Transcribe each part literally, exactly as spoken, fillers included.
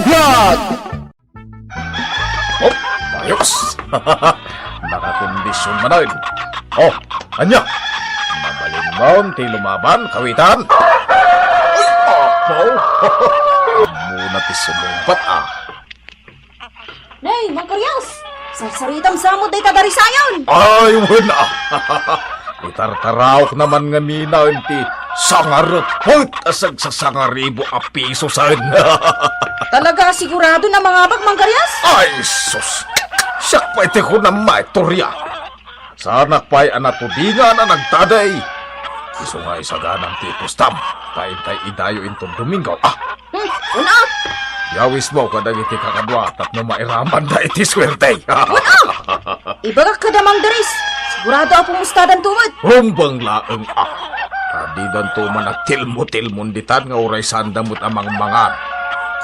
Vlog! Oh, ayos! Nakakondisyon manen. Oh, ania? Mabalinmon ti lumaban, kawitan? Ay, apo! Muna ti sumungbat, ah. Nay, Mang Karyas! Sarsaritam sa met dayta darisayan! Ay, wen, ah. Itartaraok naman ngamin ti sangarepet a sagsasangaribu a piso sen. Talaga, sigurado na mangabak, Mang Karyas? Ay, sus! Siak pay ti kunam, Ma'am Toria. Saanak pay a natudingan a nagtadi. Isu nga isaganam ti ipostam. Ta intay idayo inton Domingo. Ah! Hmm, una! Yawismo kadagiti kakadua tapno mairamanda iti suerte. Una! Ibagak kada Mang Daris, sigurado a pumustadanto met. Rumbeng laeng a. Ta didanto man agtilmo-tilmon ditan nga uray saanda met a mangmangan.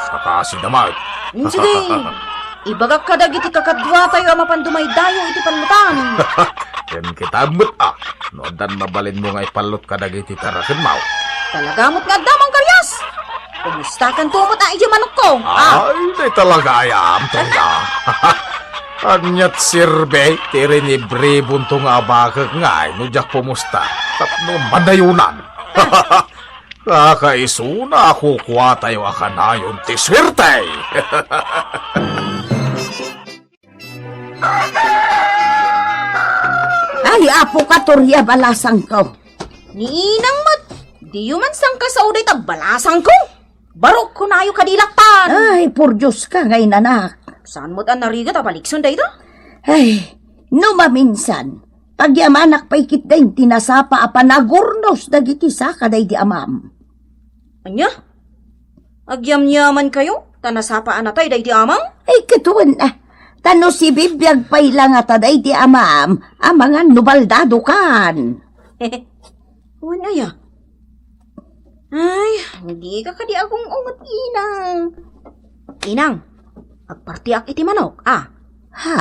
Sakasida met. Hmm, sige. Ibagak kadagiti kakaduatayo a mapan dumaydayo iti pallutan. Ken kita met a, no addan mabalinmo nga ipallut kadagiti tarakenmo. Talaga met nga adda, Mang Karyas. Kumustakanto met a idiay manokko? Ah. Ay, di talaga ayam, Tonda. Aniat sirbi ti rinibribonto nga abakek ngay no diak pumusta tapno manayonan. Kakaisuna a kukuatayo a kanayon ti suerte. Ay, apo ka, Toria, balasangko. Ni inang met, diyo man sangkasao dayta balasangko? Barok, kunayo kadi lakpan. Ay, por Dios ka nga inanak. Saan met a narigat a balikson dayta? Ay, no maminsan, pagyamanak pay ketdin ti nasapa a panagurnos dagiti saka daydi amam. Ania? Agyamyamankayo ta nasapa a natay daydi amam? Ay, ket wen, ah, ta no sibibiag pay la ngata daydi amam, amangan no baldadokan. Wen aya? Ay, dika kadi agung-unget, inang. Inang, agpartiak iti manok, ah. Ha?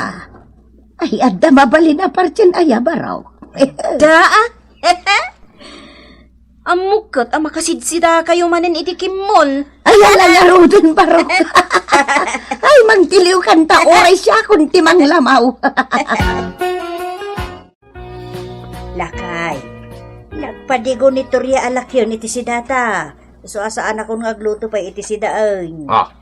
Ay, adda mabalin a partien aya, barok? Da, ah. Ammok ket a makasidsidakayo manen iti kimmol. Ay, ala ngaruden, barok. Ay, mangtiliwkan ta, uray siakon ti manglamaw. Lakay, nagpadigo ni Toria a lakyon iti sidata. Isu a saanakon nga agluto pay iti sidaen. Ah,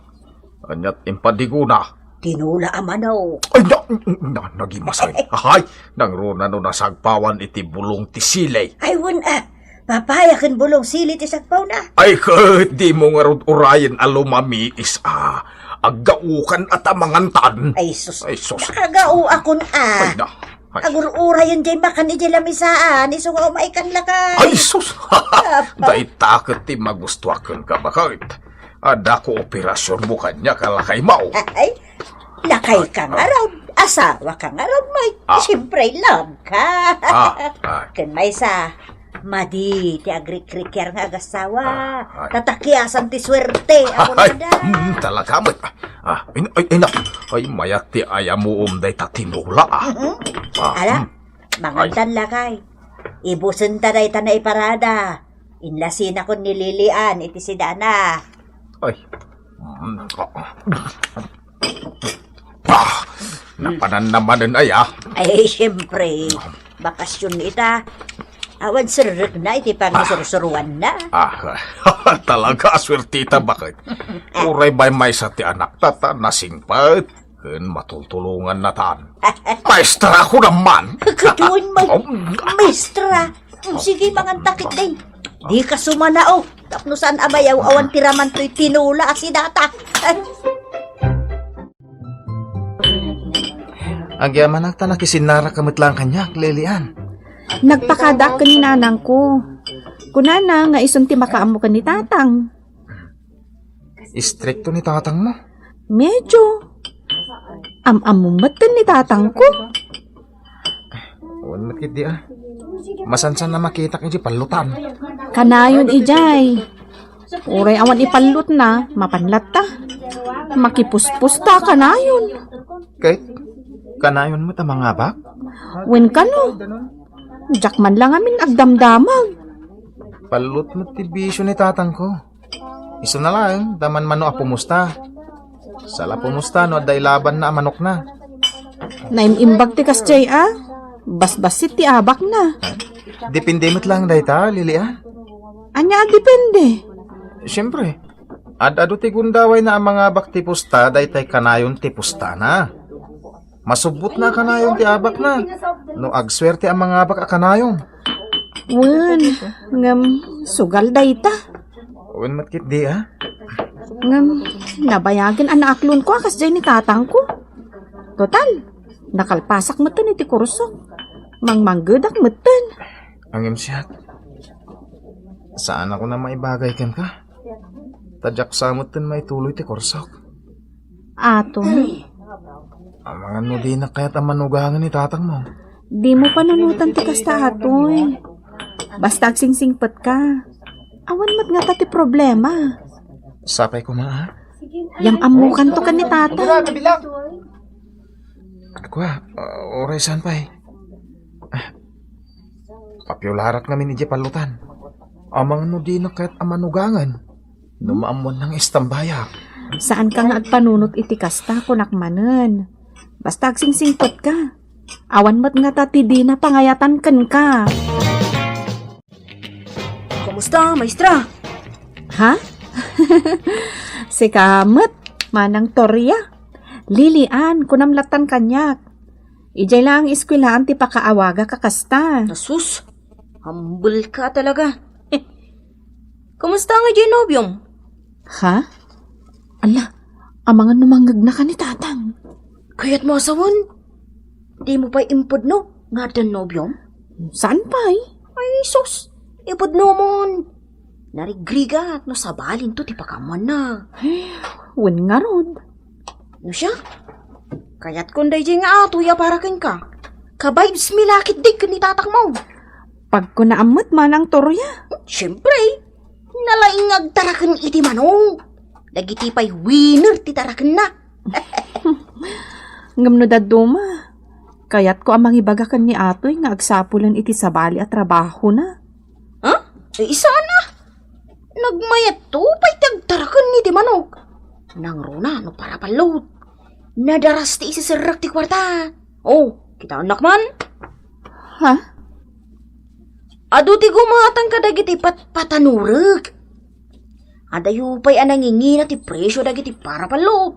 aniat impadigona? Tinola a manok. Ay, na, na, nagimasen. Ay, nangruna no nasagpawan iti bulong ti sili. Ay, wen, ah, papaya ken bulong sili ti sagpawna. Ay, ket dimo ngarud urayen a lumamiis, ah. Aggaokan a ta mangantan. Ay, sus. Ay, sus. Nakagaoakon, ah. Ay, na. Ay. Agur-urayen jay makan idiay lamisaan, isu nga umaykan, lakay. Ay, sus! Apo. Dayta ket ti magustuak kenka, baket. Adda kooperasionmo kaniak a lakaymo. Ay, lakay ka ngarud, asawa ka ngarud, may, ah, siyempre, love ka. Ah, ah. Ken maysa, madi ti agrikrikiar nga agasawa. Ah, ay. Tatakiasan ti suerte, apo. Ay, nada. Mm, talaga met. Ah, ay, ay, ay, nak. Ay, mayat ti ayamuom dayta tinola, ah. Mm-mm. Ah, ala, mm. Mangantan, lakay. Ibusenta dayta naiparada. Inlasinakon ni Lilian iti sidana. Ay. Mm, ah. Ah, napananna manen aya. Ay, siyempre. Bakasyon ita. Awan serrekna iti pangisursuruanna. Ah, talaga, aswertita, baket. Uray bay maysa ti anakta ta nasingpet ken matultulongannatan. Maestra ko naman. Kaduan, may, oh, maestra. Mm, sige, mangantakit din. Di ka sumanao. Tapno saan a mayaw-awan ti raman toy tinola a sidata. Agyamanak ta nakisinnara ka met laeng kaniak, Lilian. Nagpakadaak ken ni nanangko. Kunana nga isun ti makaammo ken ni tatang. Istrikto ni tatangmo? Medyo. Am-ammom met ken ni tatangko. Wen met ketdi, ah. Masansan a makitak iti pallutan. Kanayon idiay. Uray awan ipallutna, mapan latta. Makipuspusta kanayon. Ket, kanayon met a mangabak? Wen kano. Diak man la ngamin agdamdamag. Pallut met ti bisio ni tatangko. Isuna laeng, ta manmano a pumusta. Sala, pumusta no adda ilabanna a manokna? Naim-imbag ti kasjay a. Basbassit ti abakna. Depende met laeng dayta, Lilian. Ania a depende? Siyempre, ad-adu ti gundawayna a mangabak ti pusta, daytay kanayon ti pustana. Masubbotna a kanayon ti abakna. No agsuerte a mangabak a kanayon. Wen, ngem sugal dayta. Wen met ketdi, a? Ngem nabayagen a naaklonko a kasjay ni tatangko. Total, nakalpasak metten iti kursok. Mangmanggedak metten. Ngem siak, saanakon a maibagay kenka. Ta diak sa metten maituloy ti kursok. Atoy. Amangan no dinak kayat a manugangen ni tatangmo. Dimo panunotan ti kasta, Atoy. Basta agsingsingpetka. Awan met ngata ti problema. Sapay koma, a? Yam-ammokanto ken ni Tatang. Kua, a, uray saan pay? A, papiularak ngamin idiay pallotan. Amangan no dinak kayat a manugangen. No maammoanna nga istambayak. Saanka nga agpanunot iti kasta, kunak manen. Basta agsingsingpetka. Awan met ngata ti dina pangayatan kenka. Kumusta, maestra? Ha? Sika met, Manang Toria. Lilian, kunam lattan kaniak. Idiay laeng eskuelaan ti pakaawagak a kasta. Asus, humble ka talaga. Kumusta nga diay nobiom? Ha? Ala, amangan no mangngegnaka ni Tatang. Kayatmo a sawen? Dimo pay impudno nga addan nobiom? Saan pay? Ay, sus! Ipudnomon! Narigrigat no sabalinto ti pakaammoanna. Wen ngarud. No siak, kayatkon daydiay nga atoy a para kenka. Ka-vibes mi la ketdi ken ni tatangmo. Pagkunaam met, Manang Toria. Siyempre, nalaing nga agtaraken iti manok. Dagiti pay winner ti tarakenna. Ngem no dadduma, kayatko a mangibaga ken ni atoy nga agsapulen iti sabali a trabahona. Ha? Ay, saan a? Nagmayatto pay ti agtaraken iti manok. Nangruna no parapallot. Nadaras ti isiserrek ti kuarta. Oh, kitaennak man? Ha? Adu ti gumatang kadagiti patpatanurek. Adayo pay a nangingina ti presio dagiti parapallot.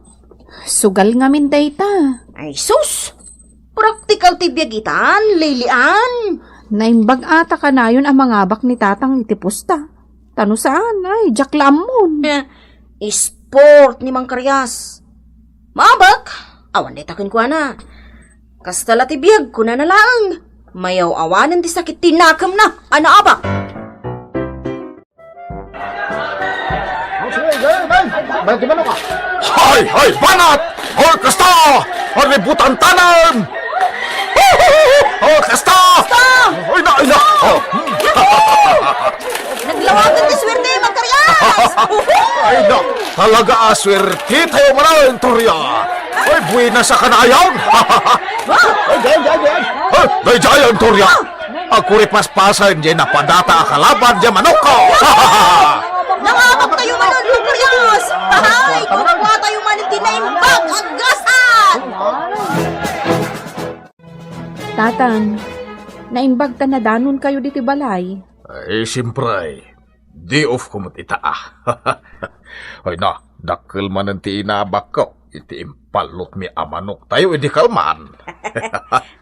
Sugal ngamin dayta. Ay, sus! Praktikal ti biag itan, Lilian. Naimbag a ta kanayon a mangabak ni Tatang iti pusta. Ta no saan, ay, diak la ammon. Eh, sport ni Mang Karias. Maabak? Awan dayta kenkuana. Kasta la ti biag, kunana laeng. Mayaw-awanen ti sakit ti nakemna a naabak. Hoy, hoy, banat! Hoy, kasta! Ributantanan! Hoy, kasta! Kasta! Ay na, ay na! Oh. Naglawagan ti suerte, Mang Karias! Ay na, talaga a suerte tayo manen, Toria! Ay, buenas a kanayon! Ay, daydiay, daydiay! Ay, daydiay, Toria! Agkuripaspasen diay napadata a kalaban diay manokko. Nangabak tayo manen, Mang Karias! Ay, kukua tayo manen ti naimbag a gasat! Tatang, naimbag ta nadanon kayo diti balay. Ay, siyempre. Day off ko met ita, a. Ay na, dakkel manen ti inabakko iti impallotmi a manok tayo idi kalman.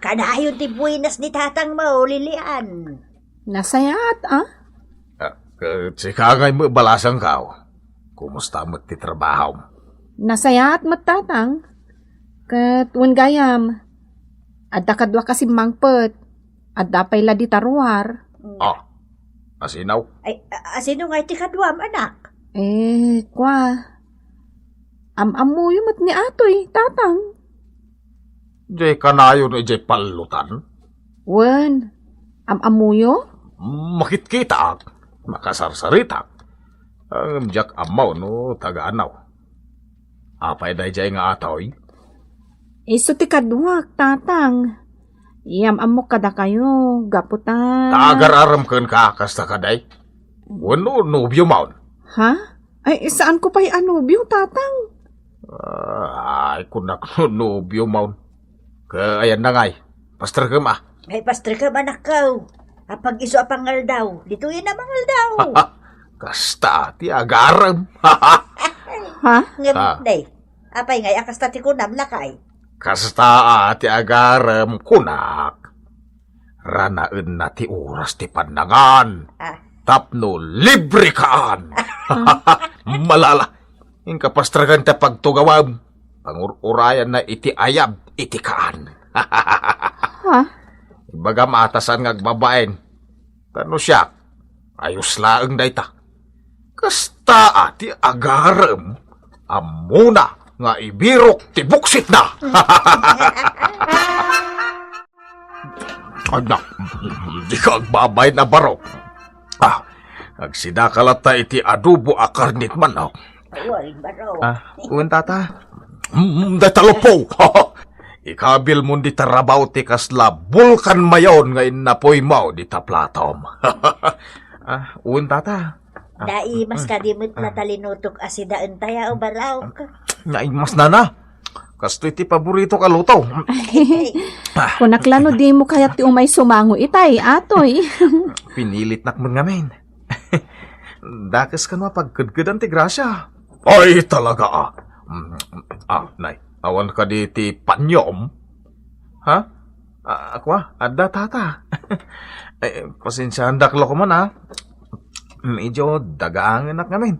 Kanayon ti buenas ni tatangmo, Lilian. Nasayaat, a? Ah, ket sika ngay met balasangko. Kumusta met ti trabahom? Nasayaat met, Tatang. Ket wen gayam, adda kaduak a simmangpet. Adda pay la dita ruar. Ah, asino? Ay, a-, asino ngay ti kaduam, anak? Eh, kua, am-ammoyo met ni atoy, Tatang. Diay kanayon idiay pallotan? Wen, am-ammoyo? Makitkitaak, makasarsaritak. Ngem diak ammo no taga-ano. Apay daydiay nga atoy? Isu ti kaduak, Tatang. Yam-ammok kadakayo, gapu ta... Ta agar-arem kenka, kasta kadi? Wenno nobiom? Ha? Ay, saanko pay a nobio, Tatang. Ay, kunak no nobio maon. Kaayanna ngay, pastrekem a. Ay, pastrekem, anakko. Apag isu a pangaldaw, ditoyen a mangaldaw. Kasta ti agarem. Ha? Ngem, Ah. Day, apay ngay a kasta ti kunam, lakay? Kasta a ti agarem, kunak. Ranaenna ti oras ti pannangan. Ah. Tapno libre kaan. Malala, inka pastrekan ti pagtugawem. Pangur-urayanna iti ayab iti kaan. Ha? Ibagam a ta saan nga agbabain. Ta no siak, ayos laeng dayta. Kasta a ti agarem, ammona nga ibirok ti buksitna. Anak, dika agbabain a barok. Ah, agsidaka latta iti adobo a karnit manok. Wen, barok. Ah, wen, tata. Mm, dayta luppo. Ikabilmon dita rabaw ti kasla bulkan mayon nga innapuymo dita platom. Ah, wen, tata. Ah, Dai, mm, mas kadi met mm. Natalinutog a sidaentayo, barok. Naimas nana. Kastoy ti paboritok a luto. Ah. Kunak la no dimo kayat ti umay sumango itay, atoy. Pinilitnak met ngamin. Dakes kano a pagkedkedan ti grasia. Ay, talaga, ah. Mm, ah, nay, awan kadi ti panyom? Ha? Ah, kua, adda, tata. Eh, pasensiaandak la koman, ah. Medyo dagaangenak ngamin.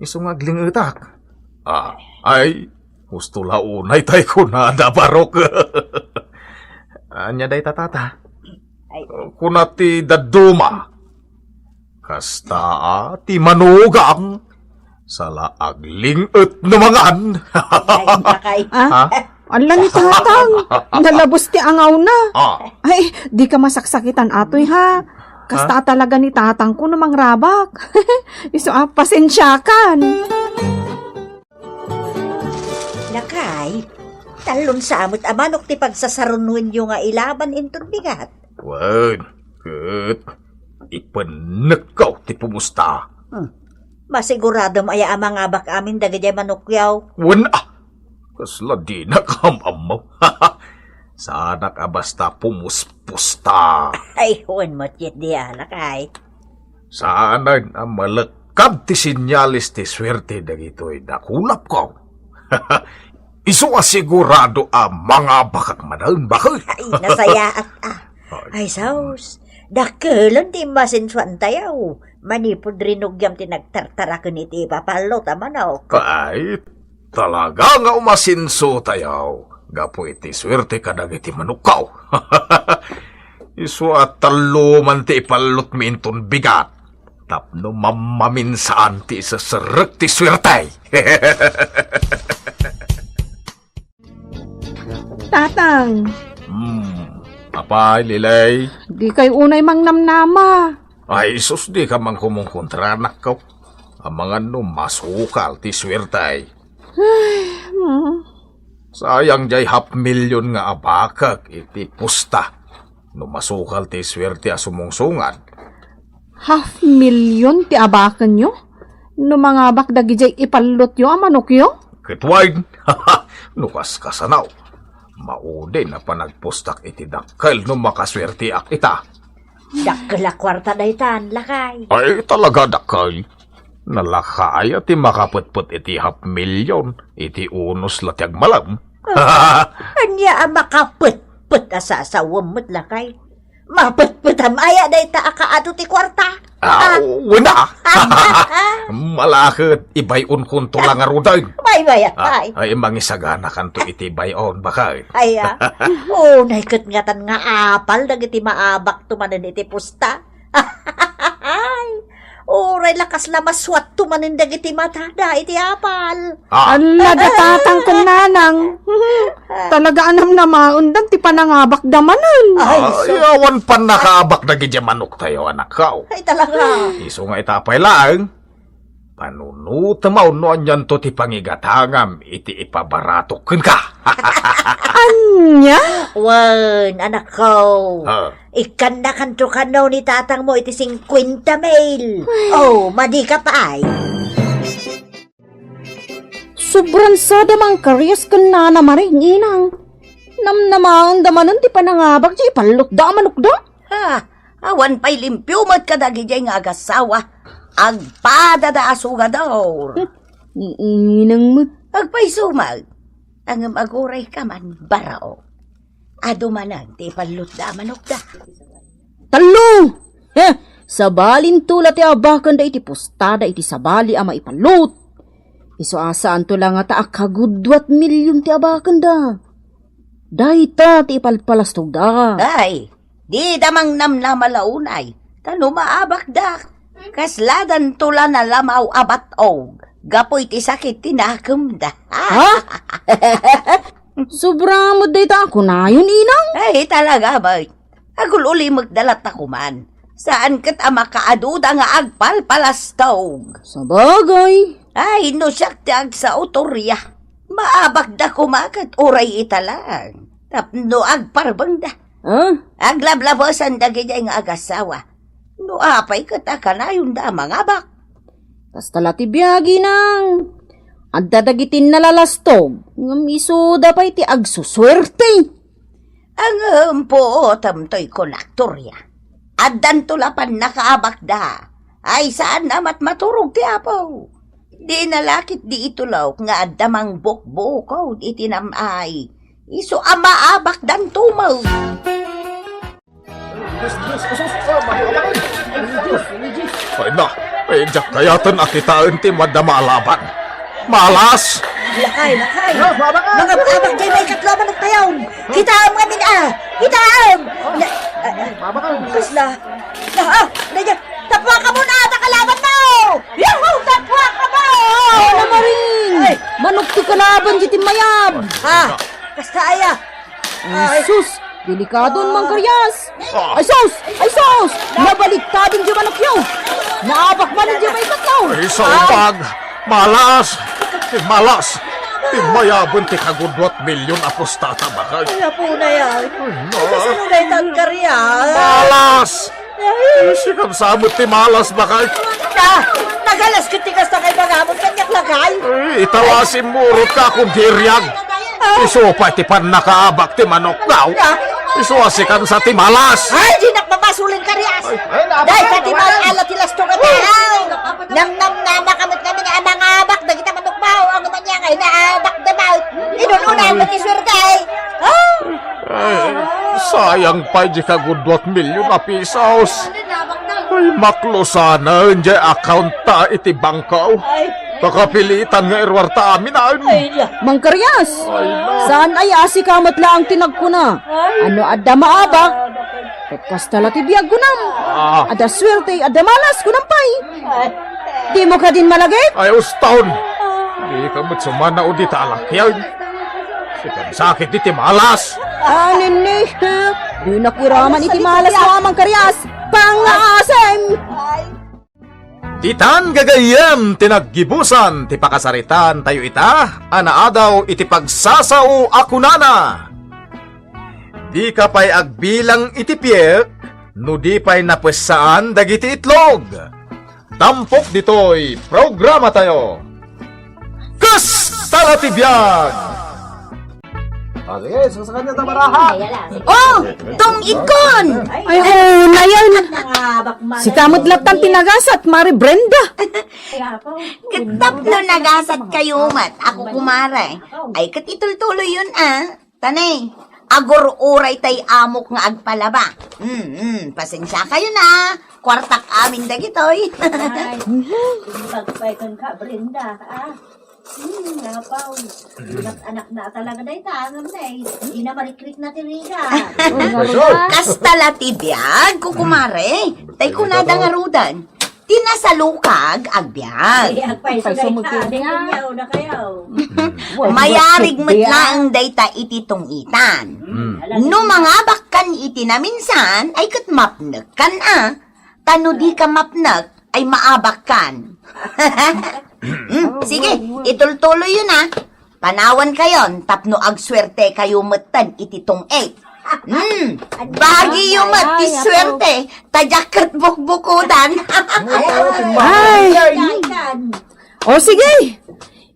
Isu nga agling-etak. Ah, ay, husto la unay tay kunada, barok. Ania dayta, tata? Ay. Kuna ti dadduma. Kasta a ti manugang, sala agling-et no mangan. Ay, bakay. Ah? Ha? Ala ni tatang, nalabos ti angawna. Ah. Ay, dika masaksakitan atoy ha. Kasta Ha? talaga ni tatangko no mangrabak. Isu a, pasensiakan. Lakay, tallon sa met a manok ti pagsasarunoenyo nga ilaban inton bigat. Wen, ket ipennekko ti pumusta. Hmm. Masiguradom aya a mangabak amin dagiti manokyo? Wen a, kasla dinak am-ammo. Saanak a basta pumuspusta. Ay, wen met ket di alak ay. Saanen a malekkan ti senyales ti suerte dagitoy dakulapko. Isu a sigurado a mangabakak manen, bakay. Ay, nasayaat, ah. Ay. Ay, sus. Dakkelen ti masensuantayo. Manipud rinugiam ti nagtartaraken iti ipapallot a manok. Ay, talaga nga umasensotayo gapu iti suerte kadagiti manokko. Isu a tallo man ti ipallotmi inton bigat tapno mammaminsaan ti iseserrek ti suerte. Tatang. Hmm, apay, Lilay? Di kay unay mangnamnama. Ay, sus, di ka man kumungkontra, anakko. Amangan no masukal ti suerte. Ay, hmm. Sayang jay half million nga abakek iti pusta. No masukal ti suerte a sumungsungad. Half million ti abakenyo? No mangabak dagijay ipallotyo a manokyo? Ket wen, no kaskasano, maudin a panagpustak iti dakkel no makasuerteak ita. Dakkel a kuarta daytan, lakay. Ay, talaga dakkel. Nalaka aya ti makapetpet iti half million iti unos la ti agmalem? Ah, ania a makapetpet a sasawem met, lakay? Mapetpetam aya dayta a kaadu ti kuarta? Ah, ah. Wen a. Ah, ah. Malaket, ibay-onkonto la ngaruden. Bay, bay, ah, bay. Ay, mangisaganakanto iti bay-on, bakay. Ay, ah. Unay ket ngatan nga apal dagiti maabakto manen iti pusta. Ay, uray la kasla masuatto manen dagiti matada iti apal. Ah. Alla, datang kun nanang. Talaga a namnamaendan ti panangabakda manen. Ay, ay, so awan pannakaabak dagiti manoktayo, anakko. Ay, talaga. Isu nga ita pay laeng. Panunotem no anianto ti pangigatangam iti ipabaratok kenka. Ania? Wen, anakko. Ah. Ikkannakanto kano ni tatangmo iti singkuenta mil. Ay. Oh, madi ka pay. Sobran sada Mang Karias ken Nana Maring, inang. Namnamaenda manen ti panangabak ti ipallutda a manokda. Ha, awan pay limpio met kadagidiay nga agassawa. Agpadada a sugador. Ni inang met. Agpayso met. Ngem aguray ka man, barao. Adu manen ti ipallutda a manokda. Tallo! Heh, sabalinto la ti abakenda iti pustada iti sabali a maipallut. Isu a saanto la ngata a kagudua ti million ti abakenda. Dayta ti ipalpalastogda. Ay, dida mangnamnama la unay, ta no maabakda, kasladanto la nalamaw a bat-og gapu iti sakit ti nakemda. Ha? Sobra met dayta a kunayon, inang? Ay, talaga met. Agul-ulimekda latta koman. Saan ket a makaaduda nga agpalpalastog. Sabagay. Ay, no siak ti agsao, Toria, maabakda koma ket uray ita laeng. Tapno agparbengda. Ah? Aglablabesen dagidiay nga agassawa. No apay ket a kanayonda a mangabak? Kasta la ti biag, inang. Adda dagiti nalalastog, ngem isuda pay ti agsusuerte. Ngem puotem toy kunak, Toria. Addanto la pannakaabakda. Ay, saan a matmaturog ti Apo. Dina la ketdi itulok nga adda mangbukbukod iti nam-ay. Isu a maabakdanto met. Ay na, ay, diak kayaten a kitaen ti madama a laban. Malas! Lakay, lakay. Mangab-abak jay maikatlo a manoktayon. Kitaem ngamin a. Kitaem. Na, ah, ah, kasla. Na, ah, na, na, tapwakam a, ta kalaban mo. Yahoo! Tapwakam! Ay, na, Maring! Ay. Manok ti kalaban diti mayab. Ah, kasta aya. Ay, sus! Delikadon, Mang Karias! Ah. Ay, sus! Ay, sus! Nabaliktadon diay manokyo! Naabak man diay maikatlo! Ay, saubag! Malas! Malas! Immayaben ti kaguduat milyon a pustata, bakay! Ay, apo na yan! Ay, na. Kasano na itang Karias? Malas! Ay, sikan sa met ti malas, bakay. Na, nagalas ket ti kasta kay bagamon, kaniak lakay. Ay, ita la simmurot ka, kun diriag. Ah. Isu pay ti pannakaabak ti manok, daw. Na. Isu a sikan sa ti malas. Ay, dinak mamasulin, Karias. Ay, ay, na, dayta ti maala ti lastong a tao. Namnamnama ka met ngamin a mangabak dagita manok, baw. Ania nga inaabakda met? Inun-unay met ti suerte, ay. Ah! Ay, sayang pay di kaguduat milyon a pisos. Ay, maklusanen di account ta iti bangko. Ay. Pakapilitan nga iruarta amin, ay. Ay, la. Mang Karias, ay, la. Saan aya a sika met laeng ti nagkuna? Ay. Ano adda maabak? Ket kasta la ti biag, kunam. Ah. Adda suerte, adda malas, kunam pay. Ay. Dimo kadin malagip? Ay, uston. Dika met sumanaw dita a lakyan. Sikan sa ket diti malas. Ah, nene. Dinak iraman iti malas, Mang Karias. Pangasim! Ay. Ditan gagayyem ti naggibusan ti pakasaritaantayo ita a naadaw iti pagsasao a kunana, "Dika pay agbilang iti piek no di pay napessaan dagiti itlog." Tampok ditoy programatayo. Kasta la ti biag! Ah, sige, saksakan niyo ta maraha. Oh, Tong Igkon! Ay, oh, na yan. Sika met lattan ti nagasat, Mari Brenda. Ket tapno nagasat kayo met, ako kumare. Ay, ket itultuloy yun, ah. Tanay, agur-uray tay amok nga agpalaba. Mm, mm, pasensia kayo na. Kuartak amin dagitoy. Ay, pagpaitan ka, Brenda, ah. Hmm, napaw. Anak, anak na talaga day ta, ngam na eh. Di na marikrik na ti Rina. Kasta la ti biag, kukumare. Tay kunada nga rudan. Ti nasalukag agbiag. Ay, agpayso, agpayso dayta. Dayta, dayta, una kayo. Mayarig met laeng dayta iti tong-itan. Mm. No mangabakkan iti naminsan, ay ket mapnekkan a. Ta no dika mapnek, ay maabakkan. Mm, sige, itultuloy yun, ah. Panawan kayon tapno agsuerte kayo metten iti tong-it. Hmm, bagiyo met ti suerte, ta diak ket bukbukodan. Ay. O sige,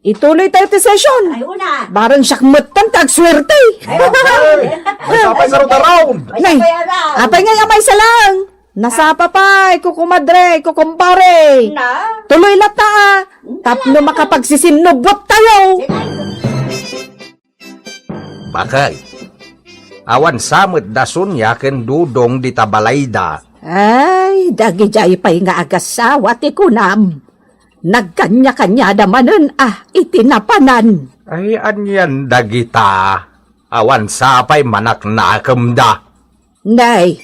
Ituloy tayo ti session. Ay, una. Barang siak metten ti agsuerte. Ay, okay. Ay, sapay ngarud a round. Ay, nay, sapay a round. Apay ngay a maysa laeng? Nasapa pay, kukumadre, kukumpare. Na? Tuloy latta, ah. Tapno makapagsisinnubuttayo. Sige. Bakay, awan sa met da Sonia ken Dudong dita balayda. Ay, dagidiay pay nga agasawa ti kunam. Nagkaniakaniada manen a iti napanan. Ay, anian dagita? Awan sa pay manaknakemda. Nay,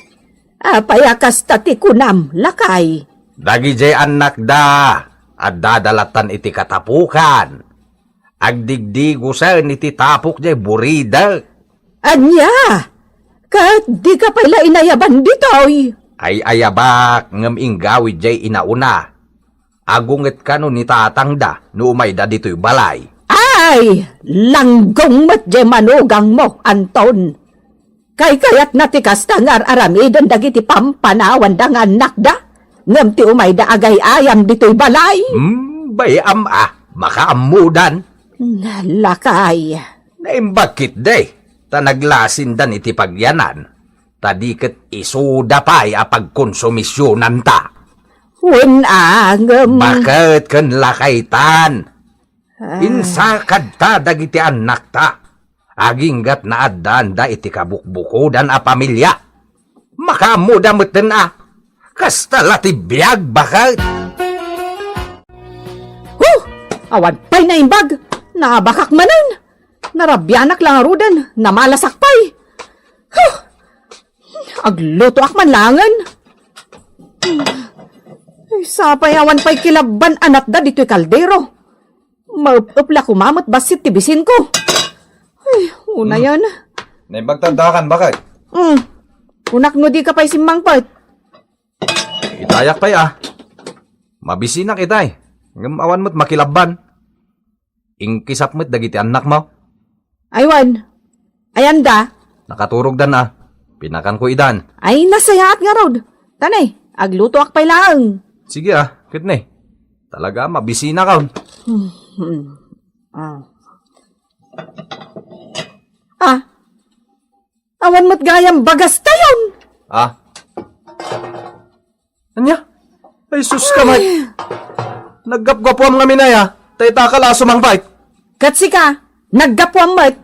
apay a kasta ti kunam, lakay? Dagidiay annakda, addada lattan iti katapukan. Agdigdigosen iti tapok diay buridek. Ania? Ket dika pay la inayaban ditoy? Ay-ayabak ngem inggawid diay inauna. Agunget kano ni tatangda no umayda ditoy balay. Ay, langgong met diay manugangmo, Anton. Kaykayatna ti kasta nga ar-aramiden dagiti pampanawanda nga annakda, ngem ti umayda agay-ayam ditoy balay. Hmm, bay-am a, makaammodan. Lakay. Naimbag ketdi, ta naglasindan iti pagyanan, ta di ket isuda pay a pagkonsumisionanta. Wen a, ngem. Baket ken lakaytan. Ah. Insakadta dagiti annakta. Aginggat naaddaanda iti kabukbukodan a pamilia. Makaammoda metten a. Kasta la ti biag, baket. Huh! Awan pay naimbag. Nabakak manen. Narabianak la ngaruden. Namalasak pay. Huh! Aglutoak man laengen. Ay, sapay awan pay kilabban a natda ditoy kaldero. Maep-ep la koma met bassit ti bisinko. Ay, unayen. Hmm. Naimbag ta addakan, baket? Hmm. Kunak no dika pay simmangpet. Itayak pay a. Mabisinak itay. Ngem awan met makilabban. Inkisap met dagiti annakmo. Ay wen. Ayanda? Nakaturogdan a. Pinakanko idan. Ay, nasayaat ngarud. Tani, aglutoak pay laeng. Sige a, ket ne. Talaga, mabisinakon. Hmm. Ah. Ah. Awan met gayam bagastayon. Ah. Ania? Ay, sus ka met. Ay. Naggapgapuam ngamin aya. Tay taka la a sumangpet. Ket sika, naggapuam met.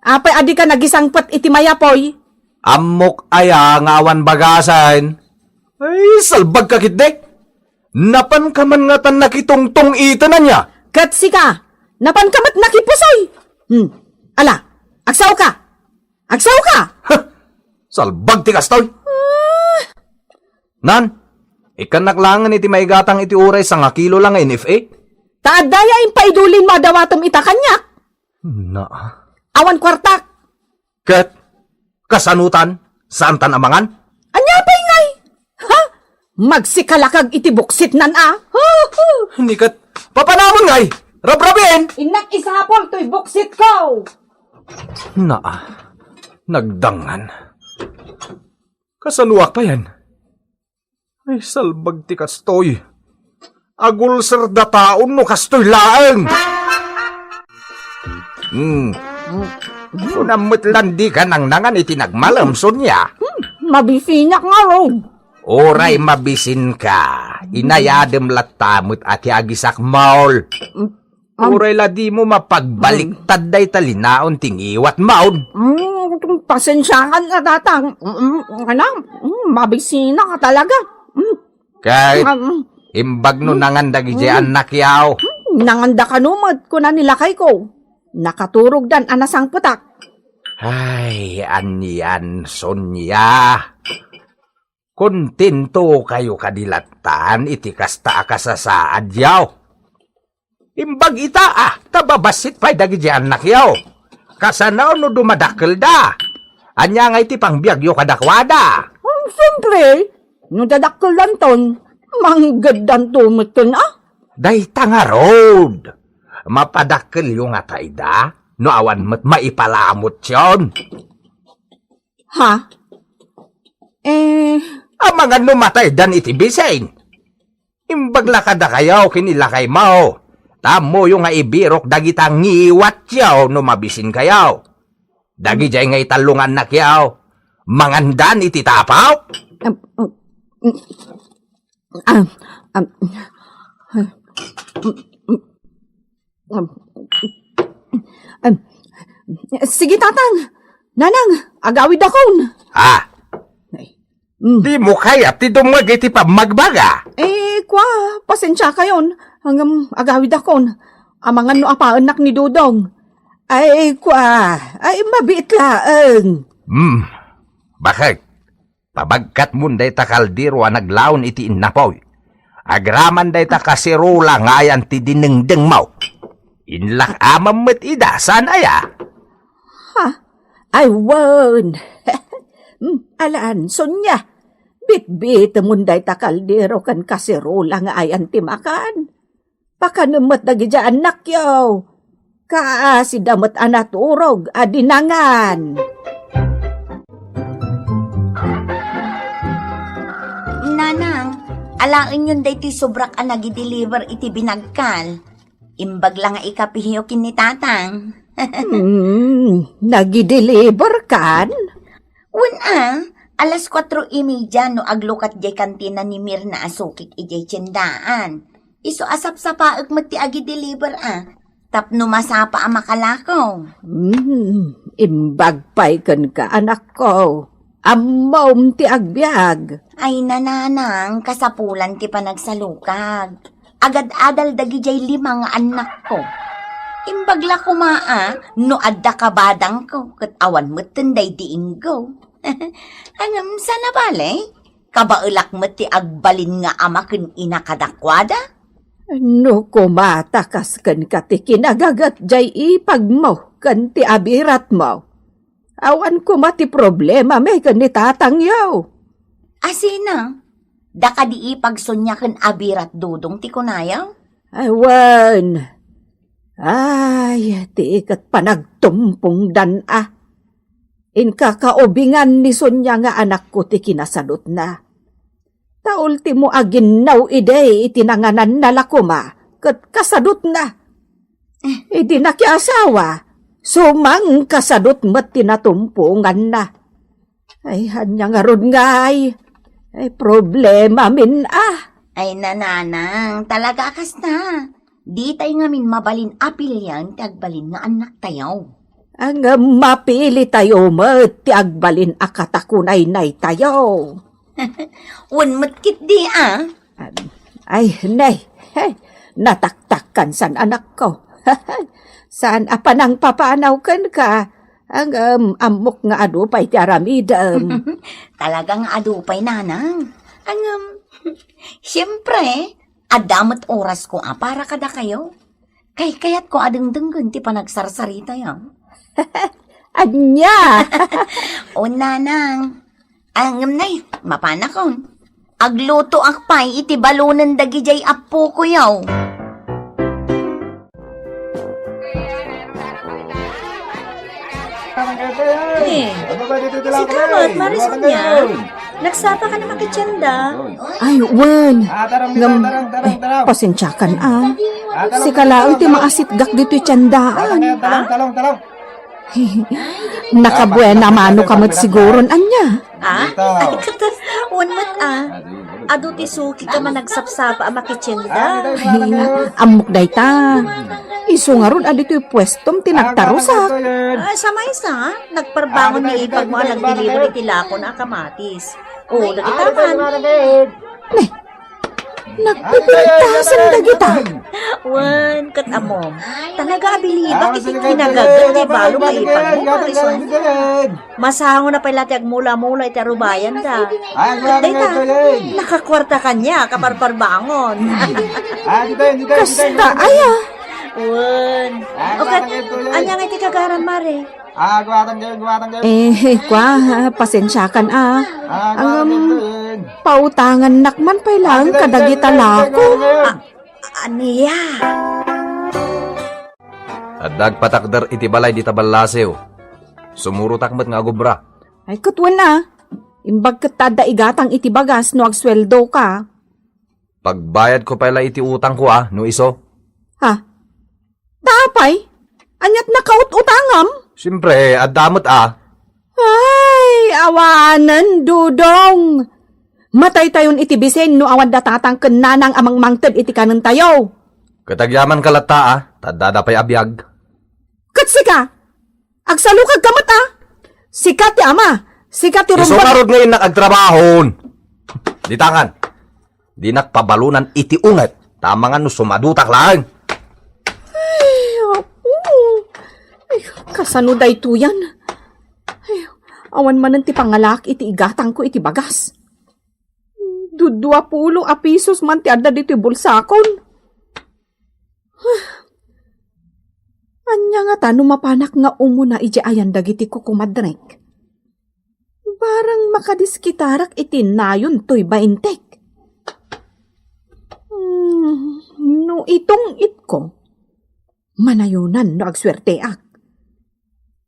Apay a dika nagisangpet iti mayapoy? Ammok aya nga awan bagasen. Ay, salbag ka ketdi. Napan ka man ngatan nakitungtong iten ania? Ket sika, napan ka met nakipusoy. Hmm. Ala, agsaoka. Agsaoka! Huh! Salbag ti kastoy! Ah. Nan, ikkannak laengen iti maigatang iti uray sangakilo la nga N F A. Ta adda ya impaidulinmo a dawatem ita kaniak? Na. Awan kuartak. Ket, kasanotan, saantan a mangan? Ania pay ngay? Ha? Magsikalakag iti buksitnan a? Ni ket, papanamon ngay? Rabrabin! Innak isapul toy buksitko! Naa, nagdangan. Kasanoak payen? Ay, salbag ti kastoy. Agulser da taon no kastoy laeng. Hmm. Kunam met lan dika nangnangan iti nagmalem, Sonia. Hmm, mabisinak ngarud. Uray mabisinka, inayadem latta met a ti agisakmol. Hmm. Am- Uray la dimo mapagbaliktad dayta linaon ti ngiwatmon. Mm, pasensiakan a, tatang. Mm, mm, ano? Mm, mabisinak a talaga. Mm. Ket, mm, imbag no nangan dagidiay annakyo. Mm, nanganda kano met, kuna ni lakayko. Nakaturogdan a nasangpetak. Ay, anian, Sonia. Kontento kayo kadi lattan iti kasta a kasasaadyo. Imbag ita a, ta babassit pay dagidiay annakyo. Kasano no dumadakkelda? Ania ngay ti pangbiagyo kadakuada? Um, siempre, no dadakkeldanton, manggeddanto metten a. Dayta ngarud, mapadakkelyo ngata ida no awan met maipalamutyon. Ha? Eh, amangan no mataydan iti bisin. Imbag la kadakayo ken ni lakaymo. Ta ammoyo nga ibirok dagita ngiwatyo no mabisinkayo. Dagidiay nga itallo nga annakyo, mangandan iti tapaw? Am, am, am, am, am, am, am, sige, Tatang. Nanang, agawidakon. Ah, Ay, mm. Dimo kayat ti dumngeg iti pammagbaga? Eh, kwa, pasensiakayon. Ngem agawidakon. Amangan no apaennak ni Dodong. Ay, kwa, ay, mabiit laeng. Hmm, bakit? Pabagkatmon dayta kaldero a naglaon iti innapoy. Agraman dayta kaserola nga ayan ti dinengdengmo. Inlak-amam met ida, saan aya? Ha? Ay, wen. Hmm, alaan, Sonia. Bitbitemon dayta kaldero ken kaserola nga ayan ti makan. Pakanem met dagidiay annakyo. Kaasida met a naturog a dinangan. Nanang, alaenyon daytoy sobrak a nagideliver iti binagkal. Imbag la nga ikapihiyo ken ni Tatang. Hmm, nagideliver kan? Wen a, alas kuatro y media no aglukat diay kantina ni Mirna a sukik idiay tiendaan. Isu a sapsapaek met ti agideliver a, tapno masapa a makalako. Hmm, imbag pay kenka, anakko. Ammom ti agbiag. Ay, nanang, kasapulan ti panagsalukag. Agad-adal dagidiay lima nga annakko. Imbag la koma a no adda kabadangko ket awan metten daydi inggo. Ngem saan a bale, kabaelak met ti agbalin nga ama ken ina kadakuada. No koma ta kas kenka ti kinagaget diay ipagmo ken ti abiratmo. Awan koma ti problemami ken ni tatangyo. Asino? Da kadi ipag Sonia ken abirat Dodong ti kunayo? Ay, wen. Ay, ti iket panagtumpongdan a. Inka kaubingan ni Sonia nga anakko ti kinasadutna. Ta ultimo a ginnaw idi iti nangananna la koma ket kasadutna. Idi nakiasawa, sumangkasadut met ti natumponganna. Ay, ania ngarud ngay? Ay, problemamin a. Ay, nanang, talaga a kasta. Ditay ngamin mabalin a pilian ti agbalin nga annaktayo. Ngem mapilitayo met ti agbalin a katakunaynaytayo. Wen met ketdi a. Ay, nay, hey, nataktakkan san anakko. Saan a panangpapanaw kenka, ngem ammok nga adu pay ti aramidem. Talaga nga adu pay, nanang. Ngem, siempre, adda met orasko a para kadakayo. Kaykayatko a dengdenggen ti panagsarsaritayo. Ania? O, nanang. Ngem nay, mapanakon. Aglutoak pay iti balonen dagidiay appokoyo. Eh, sika met, Mari Sonia. Nagsapa ka na makitienda? Ay, wen. Ngem, eh, pasensiakan a. Sika laeng ti maasitgak ditoy tiendaan. Nakabuena mano ka met siguron, ania? Ah? Ay, katas, wen met a. Adu ti suki ka managsapsapa a makitienda. Ay, ammok dayta. Isu ngarud a ditoy puestom ti nagtarusak. Ah, sa maysa, nagparbangon ni ipagmo a nagdeliver iti lakon a kamatis. O, dagita man. Ne, nagpipintasan dagita. Wen, ket ammom, talaga a bilibak iti kinagaget ti balo nga ipagmo, Mari Sonia. Masango na pay la ti agmula-mula iti arubayanda. Ket dayta, nakakuarta kaniak a parparbangon. Kasta aya? Wen. O ket, ania nga iti kagaram, Mare? Ah, guwatang kayo, guwatang kayo. Eh, kwa, pasensiakan a. Ah, guwatang kayo, Jen. Pautangannak man pay laeng kadagita lako. Ah, ania? Adda agpatakder iti balay dita ballasiw. Sumurotak met nga agubra. Ay, ket wen a. Imbag ket ta adda igatang iti bagas no agsueldo ka. Pagbayadko pay la iti utangko a, no isu. Ha? Apay? Ania't nakaut-utangam? Siempre, adda met a. Ay, awanen, Dudong. Mataytayon iti bisin no awan da tatang ken nanang a mangmangted iti kanentayo. Ket agyamanka latta a, ta addada pay a biag. Ket sika, agsalukagka met a. Sika ti ama, sika ti Isu rumbeng. Ngarud nga innak agtrabahon. Ditangan. Dinak pabalunan iti unget, ta amangan no sumadutak laeng. Ay, apo. Ay, kasano daytoyan? Ay, awan manen ti pangalaak iti igatangko iti bagas. Dudua pulo a pisos man ti adda ditoy bulsakon. Ania ngata no mapanak nga umuna idiay ayan dagiti kukumadrek? Barang makadiskitarak iti nayon toy baintek. Hmm, no itong-itko, manayonan no agsuerteak.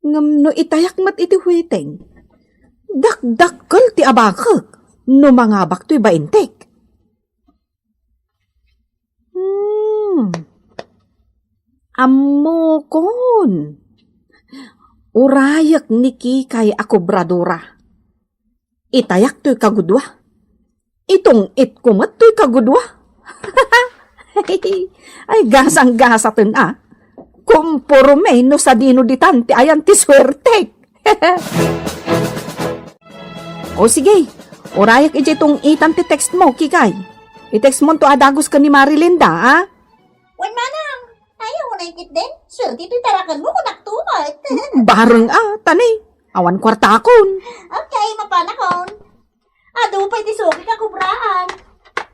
Ngem no itayak met iti huiting, dakdakkel ti abakek no mangabak toy baintek. Hmm. Ammokon. Urayek ni Kikay a kobradora. Itayak toy kagudua. Itong-itko met toy kagudua. Ay, gasang-gasaten a. Kumporme no sadino ditan ti ayan ti suertek. O sige, urayek idiay tong-itan ti text mo, Kikay. I-text monto a dagus ken ni Marilinda, a? Wen manang, ayaw na ikit din. Swerte itoy taraken mo, kunak tumet. Bareng a, tani. Awan kuartakon. Okay, mapanakon. Adu pay ti suki a kubraan.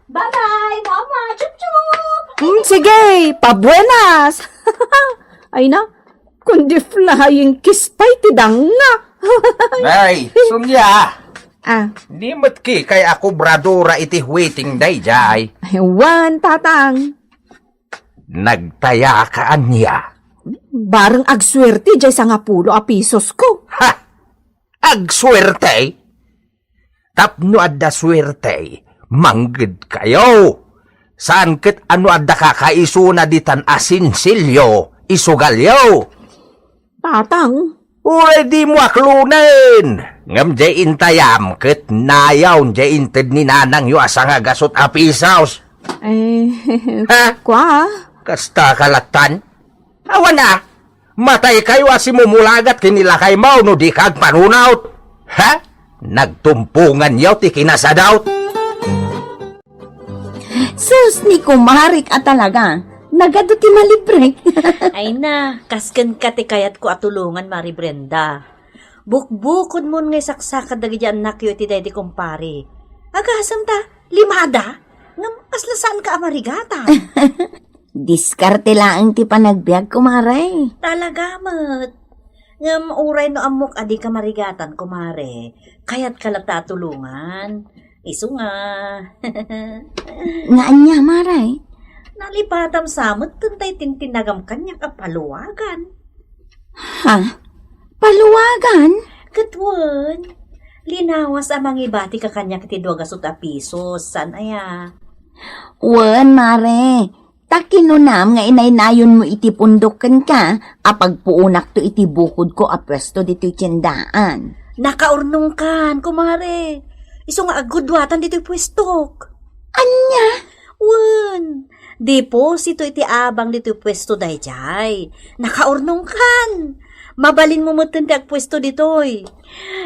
Bye-bye, mama. Chup-chup. Hmm, sige, pabuenas. Ay na, kundi flying kiss pay ti danga. Nay, Sonia. Ah. Ni met Kikay a kobradora iti huiting daydiay. Ay, wen, tatang. Nagtaya ka ania? Bareng agsuerte diay sangapulo a pisos ko. Ha! Agsuerte? Tapno adda suerte, manggedkayo. Saan ket a no adda kakaisuna ditan a sinsilyo, isugalyo. Tatang. Uray dimo aklonen. Ngem diay intayam ket nayaw diay inted ni nanangyo a sangagasut a pisos. Eh, ha? Kua? Kasta ka lattan? Awan a, mataykayo a simumulagat ken ni lakaymo no dika agpanunot. Ha? Nagtumponganyo ti kinasadot. Sus, ni kumarik a talaga. Nagadu ti malibrek. Ay na, kasken ka ti kayatko a tulongan, Mari Brenda. Bukbukodmon nga isaksakad dagiti annakyo iti daydi kumpare. Agasem ta, limada? Ngem kasla saan ka a marigatan. Diskarte laeng ti panagbiag, kumare. Talaga met. Ngem uray no ammok a di ka marigatan, kumare, kayat ka latta a tulongan. Isu nga. Nga ania, mare? Nalipatam sa met tay tintinagam kaniak a paluagan. Ha? Paluagan? Ket wen, linawas a mangibati ka kaniak iti dua gasut a pisos, saan aya? Wen, mare. Ta kinunam nga inaynayonmo iti pundok kenka a pagpuonakto iti bukodko a puesto ditoy tiendaan. Nakaurnongkan, kumare. Isu nga agguduatan ditoy puestok. Ania? Wen, deposito iti abang ditoy puesto daydiay. Nakaurnongkan. Mabalinmo metten ti agpuesto ditoy.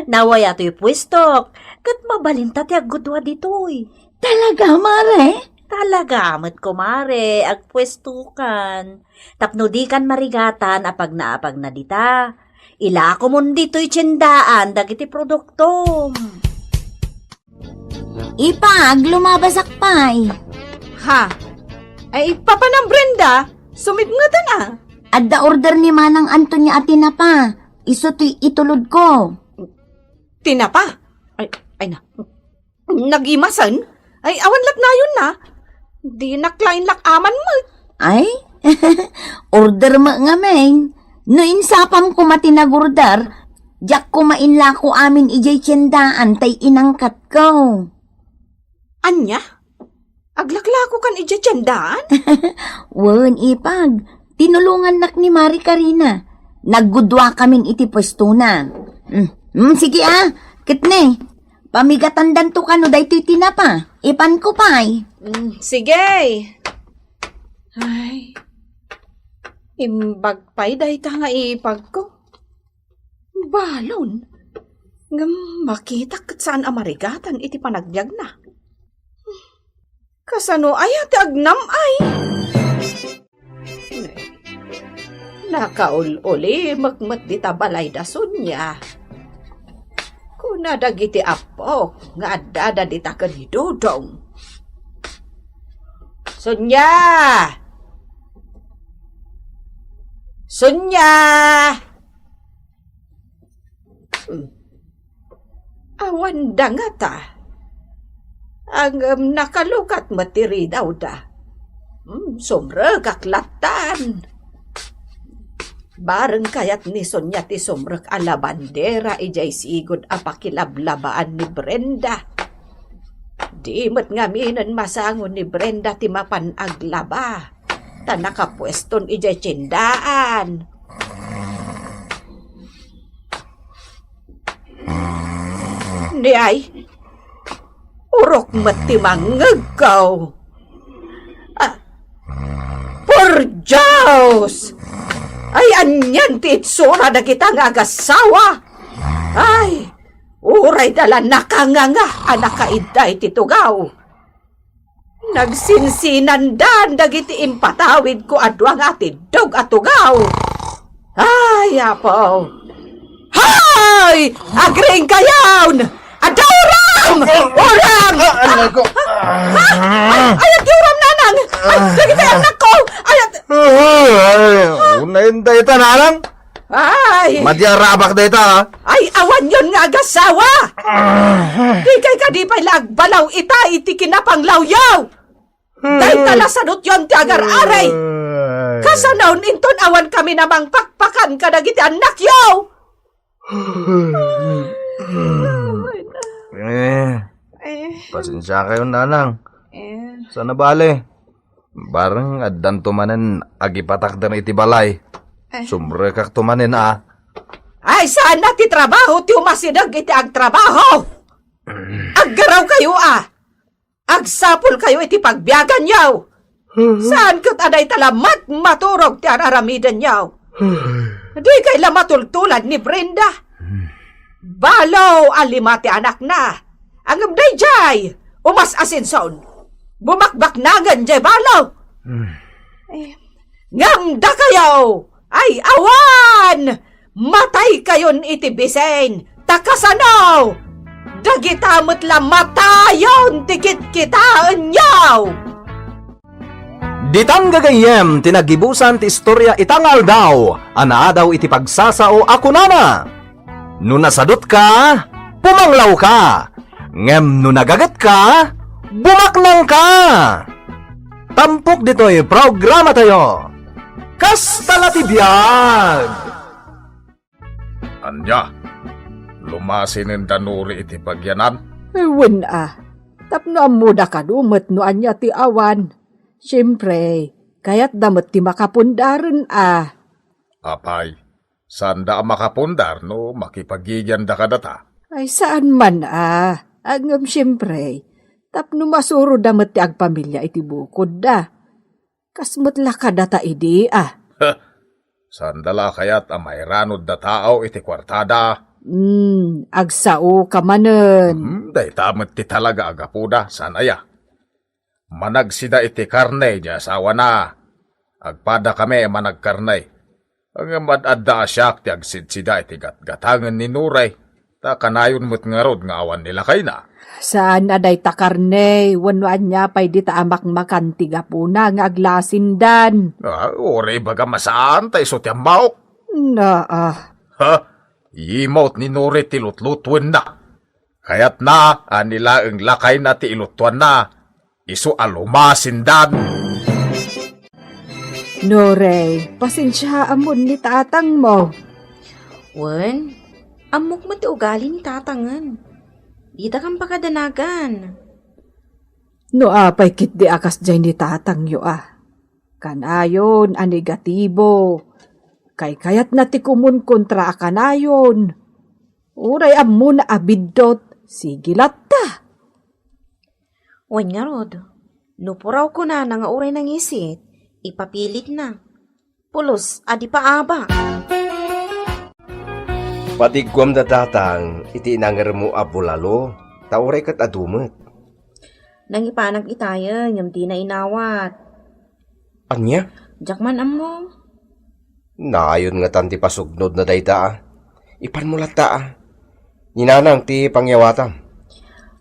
Nawaya toy puestok, ket mabalinta ti aggudua ditoy. Talaga, mare? Talaga met, kumare, agpuestokan. Tapno dikan marigatan a pagnaapagna dita. Ilakomon ditoy tiendaan dagiti produktom. Ipag, lumabasak pay. Ha? Ay, papanam, Brenda, sumipngetan a. Adda order ni Manang Antonia a tinapa. Isu ti itulodko. Tinapa? Ay, ay na. Nagimasen? Ay, awan latnayon na. Dinak lain lak-aman met. Ay, order met ngamin. No insapam koma ti nagorder, diak koma inlako amin idiay tiendaan tay inangkatko. Ania? Aglaklakokan idiay tiendaan? Wen, ipag, Tinulongannak ni Mari Karina. Naggudua kamin iti puestona. Mm, mm, sige a, ket ne, pamigatandanto kano daytoy tinapa. Ipanko pay. Mm, sige. Ay, imbag pay dayta nga ipagko. Balon. Ngem makitak ket saan a marigatan iti panagbiagna. Kasano aya ti agnam-ay? Nakaul-ulimek met dita balay da Sonia. Kuna dagiti appok nga addada dita ken ni Dodong. Sonia! Sonia! Hmm. Awan dangata. Ngem nakalukat met ti ridawda. Hmm, sumrekak lattan. Bareng kayat ni Sonia ti sumrek a labandera idiay sigud a pakilablabaan ni Brenda. Di met ngaminen masango ni Brenda ti mapan aglaba, ta nakapueston idiay tiendaan. Ni ay, urok met ti mangngegko. Ah, por Dios! Ay, anian ti itsura dagita nga agasawa? Ay, uray da la nakanganga a nakaidda iti tugaw. Nagsinsinandan dagiti impatawidko a dua nga atiddog a tugaw. Ay, Apo! Hay! Agriingkayon! Adda uram! Uram! Ah, anak ko. Ha? Ay, ayat ti uram, nanang! Ay, dagiti annakko! Ayat! Ay, unay dayta, nanang? Ay! Madiarabak dayta, ha? Ay, awanyon nga agasawa! Dikay kadi pay la agbalaw ita iti kinapanglawyo! Dayta la sadutyon ti agar-ari! Ay. Kasano inton awan kami a mangpakpakan kadagiti annakyo? Eh, Eh. Pasensiakayon, nanang. Eh. Saan a bale? Bareng addanto manen agipatakder iti balay. Eh. Sumrekakto manen a. Ay, saan a ti trabaho ti umasideg iti agtrabaho? Aggarawkayo a. Agsapulkayo iti pagbiaganyo. Saan ket a dayta la met maturog ti ar-aramidenyo. Dikay la matultulad ni Brenda. Balo a lima ti anakna. Ngem daydiay, umas-asenson. Bumakbaknangen diay balo. Eh, ngem dakayo, ay awan! Mataykayon iti bisin, ta kasano? Dagita met la matayon ti kitkitaenyo! Ditan gagayyem ti nagibusan ti istorya ita nga aldaw a naadaw iti pagsasao a kunana, "No nasadutka, pumanglawka, ngem no nagagetka, bumaknangka." Tampok ditoy programatayo, Kasta la ti biag! Ania? Lumasinen da Nuri iti pagyanan? Eh, wen a. Tapno ammoda kano met no ania ti awan. Siempre, kayatda met ti makapundaren a. Apay, saanda a makapundar no makipagigianda kadata? Ay, saan man a. Ngem siempre, tapno masuroda met ti agpamilia iti bukodda. Kas met la kadata idi a. Saanda la kayat a mairanudda tao iti kuartada? Hmm, agsaoka manen. Hmm, dayta met ti talaga a gapuda, saan aya? Managsida iti karne di asawana. Agpadakami a managkarne. Ngem ad-adda a siak ti agsidsida iti gatgatangen ni Nuri, ta kanayon met ngarud nga awan ni lakayna. Saan a dayta karne, wenno ania pay dita a makmakan ti gapuna nga aglasindan? Ah, uray ibaga a saan, ta isu ti ammaok. Naa. Ha? Imawt ni Nuri ti lutlutuenna. Kayatna a ni laeng lakayna ti iluttuanna, isu a lumasindan. Nuri, pasensiaam ni tatangmo. Wen, ammok met ti ugali ni tatangen. Ditakam pakadanagan. No apay ketdi a kasdiay ni tatangyo a. Kanayon a negatibo. Kaykayatna ti komun kontra a kanayon. Uray ammona a biddut, sige latta. Wen ngarud, no puraw kunana nga uray nangisit, ipapilitna. Pulos a di paaba. Padigguam da Tatang iti inangermo a bulalo, ta uray ket adu met. Nangipanak itayen, ngem dina inawat. Ania? Diak man ammo. Nayon ngatan ti pasugnodna dayta, a. Ipanmo latta, a. Ni Nanang ti pangiawatam.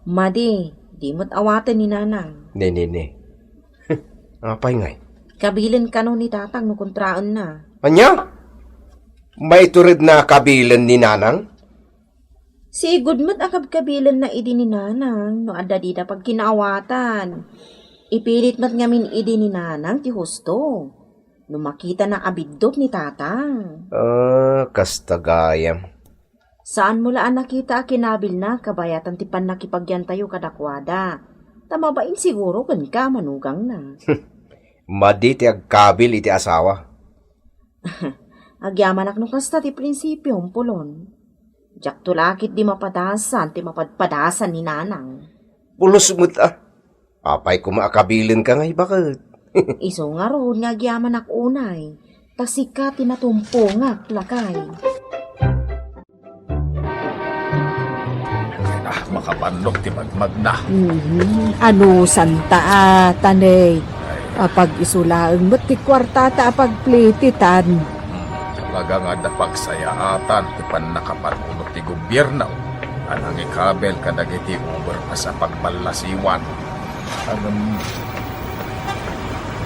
Madi, di met awaten ni Nanang. Ne, ne, ne. Apay ngay? Kabilen kano ni Tatang no kontraenna. Ania? Maituredna a kabilen ni Nanang? Sigud met a kabkabilenna idi ni Nanang no adda dida pagkinaawatan. Ipilit met ngamin idi ni Nanang ti husto. No makitana a biddut ni Tatang. Ah, kasta gayam. Saanmo la a nakita a kinabilna kabayatan ti pannakipagyantayo kadakuada. Ta mabain siguro kenka a manugangna. Madi ti agkabil iti asawa. Agyamanak no kasta ti prinsipiom, Pulon. Diakto la ketdi mapadasan ti mapadpadasan ni Nanang. Pulos met, a. Apay koma a kabilenka ngay baket? Isu ngarud nga agyamanak unay, ta sika ti natumpongak, lakay. Ah, makabannok ti magmagna. Mhm. Ano santa a, tanay? Ay. Apag-isu laeng met ti kuartata a pagplititan. Hmm, talaga nga adda pagsayaatan ti pannakapanunot ti gobierno a nangikabil kadagiti overpass a pagballasiwan. Ngem,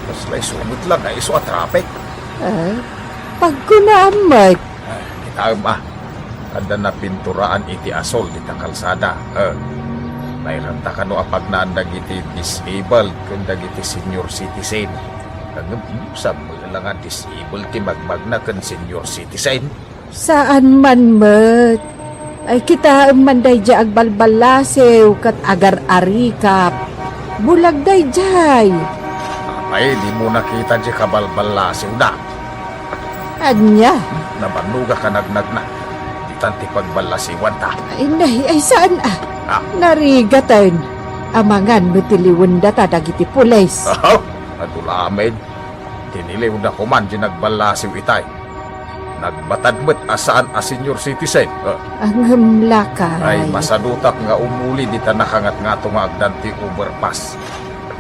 kasla isu met la nga isu a traffic. Ah, pagkunaam met. Ah, kitaem, a. Adda napinturaan iti asol dita kalsada. Eh, nairanta kano a pagnaan dagiti disabled ken dagiti senior citizen. Ngem, saan met la nga disabled ti magmagna ken senior citizen? Saan man met. Ay, kitaem man daydiay agbalballasiw ket agar-arikap. Bulag daydiay. Ay, dimo nakita diay kabalballasiwda? Ania? Nabannogak a nagnagna. Ditan ti pagballasiwanta. Ay, nay, ay, saan a? Ah. Narigaten. Amangan met ti liwendata dagiti pulis. Aha, adu laeng. Tiniliwda koman diay nagballasiw itay. Nagbatad met a saan a senior citizen. Ah. Ngem lakay. Ay, masadutak nga umuli dita nakangatngato nga agdan ti overpass.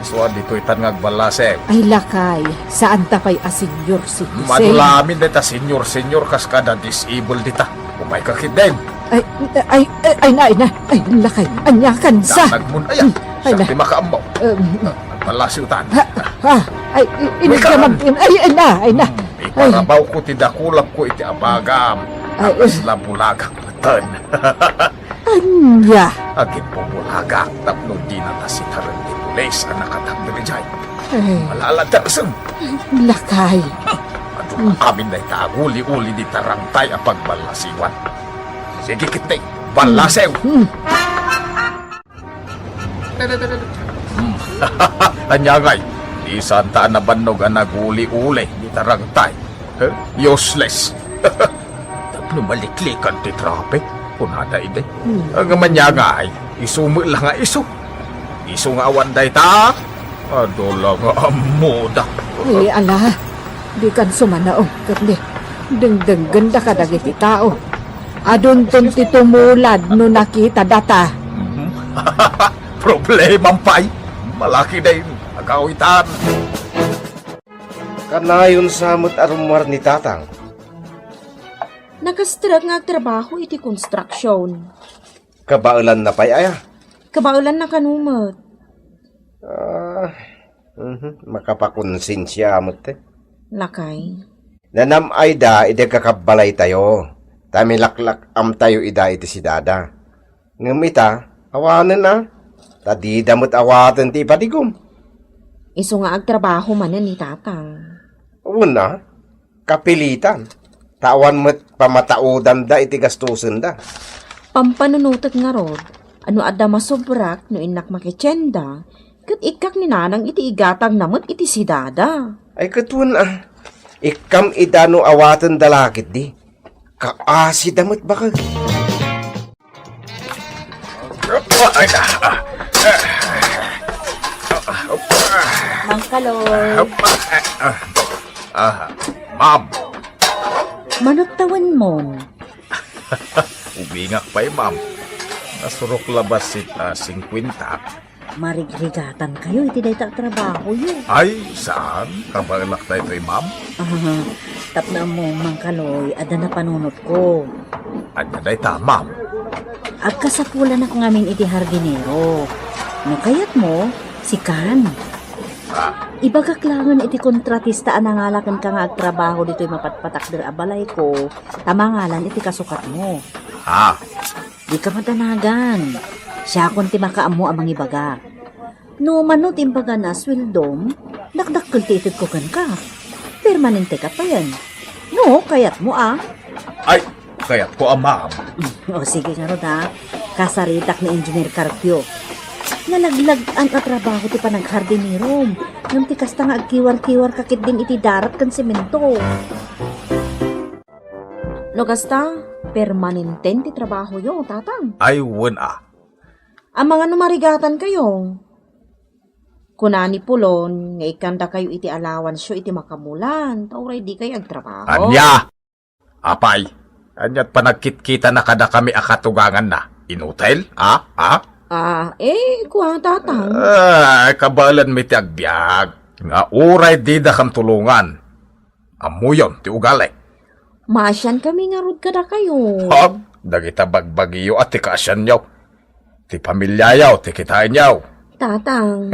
Isu a ditoytan nga agballasem. Ay, lakay, saanta pay a senior citizen. Adu laeng dayta senior, senior kas kada disable dita. Umayka ketdin. Ay, ay, ay, ay na, ay na. Ay, lakay, ania kansa? Danagmon aya. Hmm, ay na. Siak ti makaammo. Um. Ah, agbalasiwtan. Ha, ha, ay, i-, Umayka. Ay, ay na, ay na. Hmm, iparabawko ti dakulapko iti abagam. Ay. Akas la bulagak metten. Ania? Agimbubulagak tapno dinata sitaren ti pulis a nakatakder idiay. Ay. Malaladarsen. Lakay. Adu amin dayta aguli-uli dita rangtay a pagballasiwan. Sige ketdi, ballasiw. Hmm. Hmm. Ania ngay? Di santa a nabannog a naguli-uli dita rangtay. Eh, useless. Tapno maliklikan ti traffic, kunada idi. Hmm. Ngem ania ngay, isu met la nga isu. Isu nga awan dayta, adu la nga ammoda. Eh, ala, dikan sumanaw, ket ni, dengdenggen da kadagiti tao. Adunton ti tumulad no nakita data. Mhm. Problemam pay, malaki day agawitan. Kanayon sa met a rummuar ni Tatang. Nakastrek nga agtrabaho iti construction. Kabaelanna pay aya? Kabaelanna kano met. Ah, mhm, makapakonsensia met, eh. Lakay. Nanam-ayda idi agkakabbalaytayo, ta milaklak-amtayo ida iti sidada. Ngem ita, awanen a, ta dida met awaten ti ipadigom. Isu nga agtrabaho manen ni Tatang. Wen a, kapilitan, ta awan met pamataudanda iti gastosenda. Pampanunotek ngarud, no adda masobrak no innak makitienda, Ket ikkak ni Nanang iti igatangna met iti sidada. Ay, ket wen, ah. Ikkam ida no awaten da la ketdi. Kaasida met bakek. Ay, ah, ah. Mang Kaloy. Ah, ah, ma'am. Manot tawenmon. Ubingak pay, ma'am. Nasurok la bassit a singkuenta. Marigrigatan kayo iti dayta a trabahoyo. Ay, saan? Kabaelak daytoy, ma'am. Ah, tapno ammo, Mang Kaloy, adda napanunotko. Ania dayta, ma'am? Agkasapulanak ngamin iti hardinero. No kayatmo, sikan. Ah. Ibagak laengen iti kontratista a nangala kenka nga agtrabaho ditoy mapatpatakder a balayko, ta mangalan iti kasukatmo. Ah. Dika madanagan. Siakon ti makaammo a mangibaga. No mano ti imbagana a sueldom, dakdakkel ti itedko kenka. Permanente ka payen. No, kayatmo a. Ay, kayatko a, ma'am. O, sige ngarud, ha. Kasaritak ni Engineer Carpio. Nalaglag-an a trabaho ti panaghardinerom. Ngem ti kasta nga agkiwar-kiwar ka ketdin iti darat ken semento. No kasta, permanenten ti trabahoyo, Tatang. Ay, wen a. Amangan no marigatan kayo. Kuna ni Pulon nga ikkanda kayo iti allowance-yo iti makamulan, ta uray di kayo agtrabaho. Ania? Apay, ania't panagkitkitana kadakami a katuganganna? Inutil? Ha? Ha? Ah, eh, kua, Tatang. Ah, kabaelanmi ti agbiag. Nga uray didakam tulongan. Ammoyon ti ugali. Maasian kami ngarud kadakayo. Ha? Dagita bagbagiyo a ti kaasianyo. Ti pamiliayo ti kitaenyo. Tatang.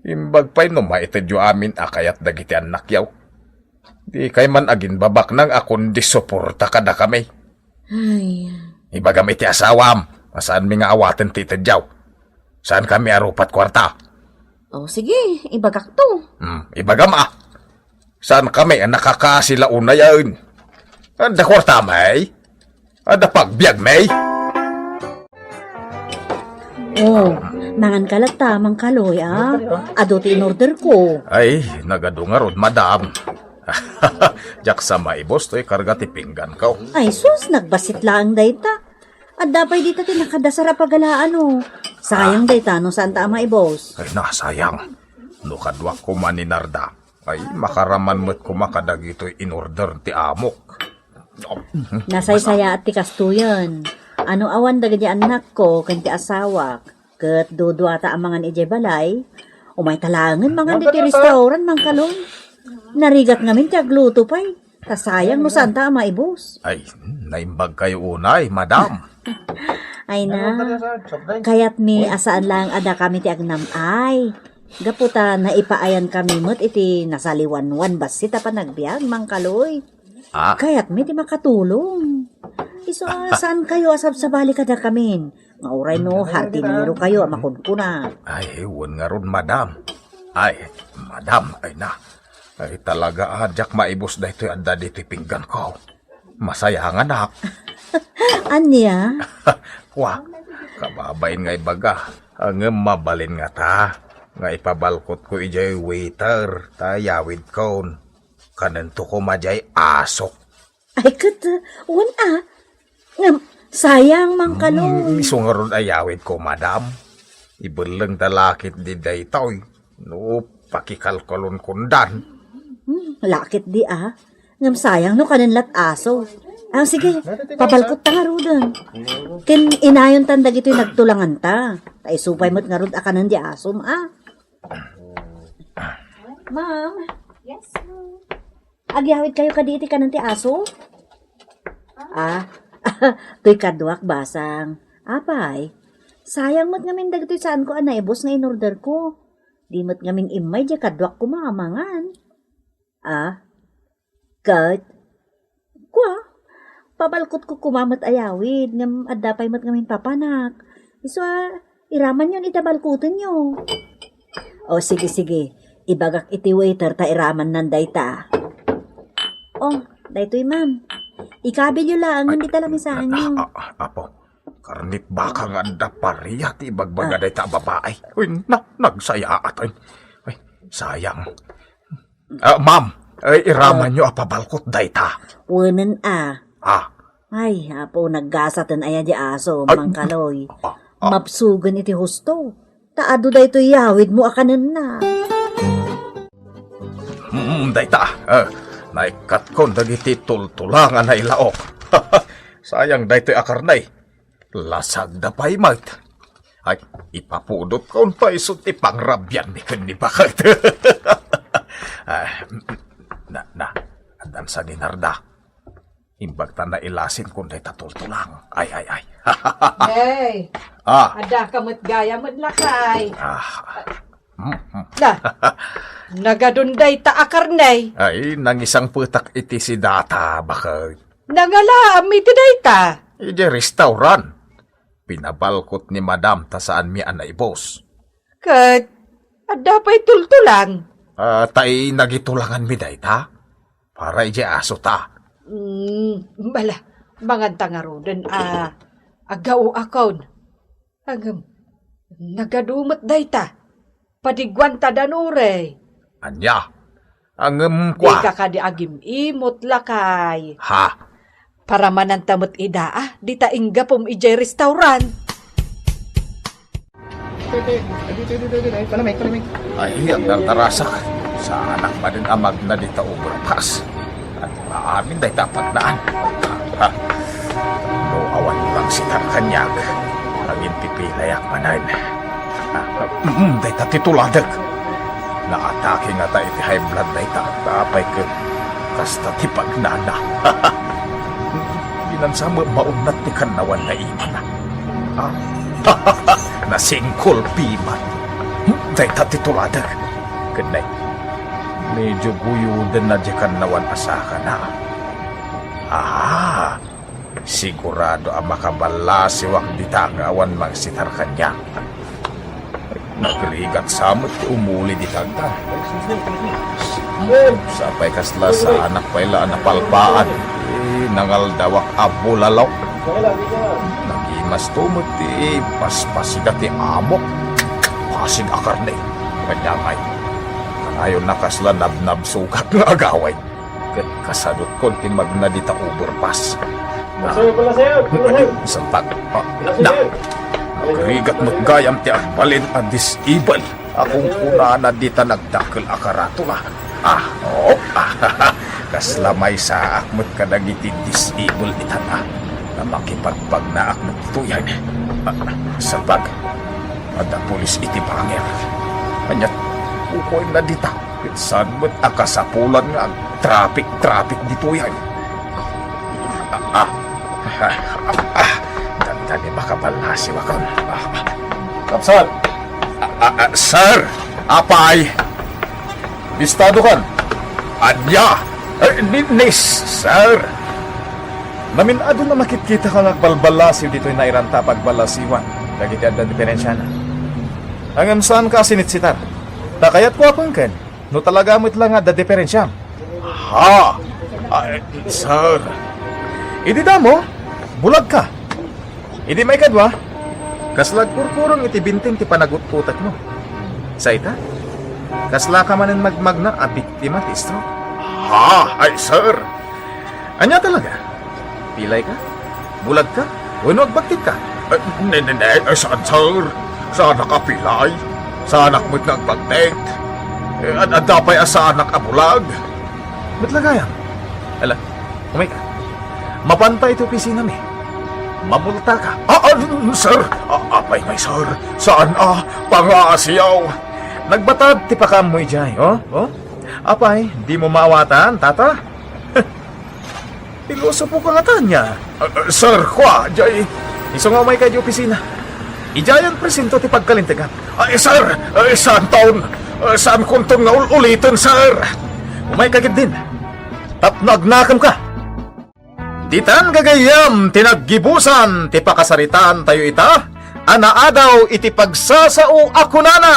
Imbag pay no maitedyo amin a kayat dagiti annakyo. Di kay man aginbabaknang a kundi suporta kadakami. Ay. Ibagam iti asawam a saanmi nga awaten ti itedyo. Saan kami a rupat kuarta. O, sige, ibagak to. Hmm, ibagam a. Saan kami a nakakasi la unayen? Adda kuarta, may? Adda pagbiag, may? Oh, mangan ka latta, Mang Kaloy, ah. Adu ti in-order ko. Ay, nagadu ngarud, madam. Diak sa maibos toy karga ti pinggan ko. Ay, sus, nagbassit laeng dayta. Adda pay dita ti nakadasar a pagalaan, oh. Sayang dayta no saan ta a maibos. Ay na, sayang. No kaduak koma ni Narda, ay, makaraman met koma kadagitoy in-order ti amok. Nasaysayaat ti kastoyen. Ano awan dagiti annakko ken ti asawak, ket duduata a mangan idiay balay, umayta laengen mangan ditoy restaurant, Mang Kaloy. Narigat ngamin ti agluto pay. Ta sayang no saan ta a maibos. Ay, naimbag kayo unay, madam. Ay na, kayatmi a saan laeng a dakami ti agnam-ay. Gapu ta naipaayan kami met iti nasaliwanwan bassit a panagbiag, Mang Kaloy. Ah. Kayatmi ti makatulong. Isu a saan kayo a sabsabali kadakamin. Nga uray no, hardinero kayo a makunkuna. Ay, wen ngarud, madam. Ay, madam, ay na. Ay, talaga a diak maibos daytoy adda ditoy pinggan ko. Masayanganak. Ania? Kwa, kababain nga ibaga. Ngem mabalin ngata nga ipabalkot ko idiay waiter ta yawid kon. Kanento koma diay asok. Ay, ket, wen a. Ngem, sayang, Mang Kaloy. Hmm, isu ngarud a yawid ko, madam. Ibelleng ta la ketdi daytoy. No, pakikalkalon kundan. Hmm, la ketdi, ah. Ngem sayang no kanen lat aso. Ah, sige, pabalkot ta ngaruden. Ken inayon tan dagitoy nagtulangan ta. Ta isu pay met ngarud a kanen di asom, ah. Ma'am. Yes, ma'am. Agyawid kayo kadi iti kanen ti aso? Ah, toy kaduak, basang. Apay, sayang met ngamin dagitoy saanko a naibos nga in-order ko. Di met ngamin immay diay kaduak koma a mangan. Ah, ket, kua, pabalkotko koma met a yawid, ngem adda pay met ngamin papanak. Isu a, iramanyon ita balkutenyo. O, sige, sige. Ibagak iti waiter ta iramannan dayta. O, daytoy, ma'am. Ikabilyo laengen dita lamisaanyo. Ah, ah, ah, apo. Karnit baka nga adda paria ti ibagbaga Ah. dayta a babai. Uy, na, nagsayaat. Ay, ay, sayang. Ah, ma'am, ay, iramanyo a pabalkot dayta. Wenen a. Ah. Ay, apo, naggasaten aya di aso, Ay, Mang Kaloy. ah, ah. Mapsugen iti husto. Ta adu daytoy yawidmo a kanenna. Mm, dayta, eh, naikkatkon dagiti tultulang a nailaok. Sayang daytoy a karne. Lasagda pay met. Ay, ipapudotkon pay isu ti pangrabianmi ken ni baket. Ah, na, na, addan sa ni Narda. Imbag ta nailasinkon dayta tultulang. Ay, ay, ay. Hey, Ah, adda ka met gayam met lakay. Ah. Mm, mm. Na, nagadun dayta a karne. Ay, nangisangpetak iti sidata, baket. Nangalaam iti dayta. Iti restaurant. Pinabalkot ni Madam ta saanmi a naibus. Ket, adda pay tultulang. Ah, tay nagitulanganmi dayta? Para idiay aso ta. Mm, bala, manganta ngaruden a, a gao akon. Ngem, nagadu met dayta. Padiguanta danure. Ania? Ngem kua. Dika kadi agim-imot, lakay. Ha? Paramananta met ida, a, dita inggapum idiay restaurant. Palamig, palamig. Ay, agdardarasa. Saanak manen a magna dita overpass. Ania amin dayta a pagnaan? Ha? No awan lang si Tarkaniak, agimpipilayak manen. Ah, mm, dayta ti tuladek. Naatake ngata iti high blood dayta. Apay ket kasta ti pagnana. Binansa met maunnat ti kannawan nga imana. Ah? Nasingkolpi man. Hmm, dayta ti tuladek. Ket nay, medyo guyodenna diay kannawan a sakana. Ah, sigurado a makaballasiwak dita nga awan mangsitar kaniak. Nagrigat sa met ti umuli dita, agda. Sapay kasla saanak pay la a napalpaan. Eh, nangaldawak a bulalaw. Nagimasto met ti paspasida ti amok. Pasig a karne. Kanya ngay. Kanayon na kasla nabnabsukak nga agawid. Ket kasadutkon ti magna dita overpass. Palasayo, palasayo, palasayo. Sempag. Ah, na. Palasayo. Nagrigat met gayam ti agbalin a disable a kunkunana dita nagdakkel a karatula. Ah, oo. Kasla maysaak met kadagiti disable itan, a, nga makipagbagnaak met ditoyen. Ah, sempag. Adda pulis iti banger. Ania, ukoyna dita. Ket saan met a kasapulan nga agtraffic-traffic ditoy ay. Ah, ah, ah, ah, dandani makaballasiwakon. Ah, ah. Kapsat! Ah, ah, ah, sir! Apay! Bistado kan! Ania? Eh, ni, ni, sir! Namin-adu a makitkitak nga agbalballasiw ditoy nairanta a pagballasiwan dagiti adda diperensiana. Ngem saanka a sinitsitar. Ta kayatko a pengken no talaga met la nga adda diperensiam. Ha? Ah, eh, sir. Idi damo, bulagka. Idi maikadua, kasla agkurkurong iti bintin ti panagut-utekmo. Sa ita, kaslaka manen magmagna a biktima ti stroke. Ha? Ay, sir. Ania talaga? Pilay ka? Bulag ka? Wenno agbagtit ka? Eh, ne, ne, ne, eh, saan, sir? Saanak a pilay? Saanak met nga agbagtit? Eh, ad-, adda pay a saanak a bulag? Met la gayam. Ala, umay ka. Mapanta iti opisinami. Mamulta ka. Ah, ah, sir! Ah, apay ngay, sir? Saan a pangaasiyaw? Nagbatad ti pakaammo idiay, oh? Oh? Apay, dimo maawatan, tata? Pilosopo ka ngata ania? Ah, ah, sir, kua, jay. Isu nga umay ka di opisina. Idiayen presento ti pagkalintegan. Ay, sir! Ay, saanton! Ay, saankonton nga ul-uliten, sir! Umay ka ketdin. Tapno agnakem ka. Ditan gagayyem ti naggibusan ti pakasaritaantayo ita a naadaw iti pagsasao a kunana.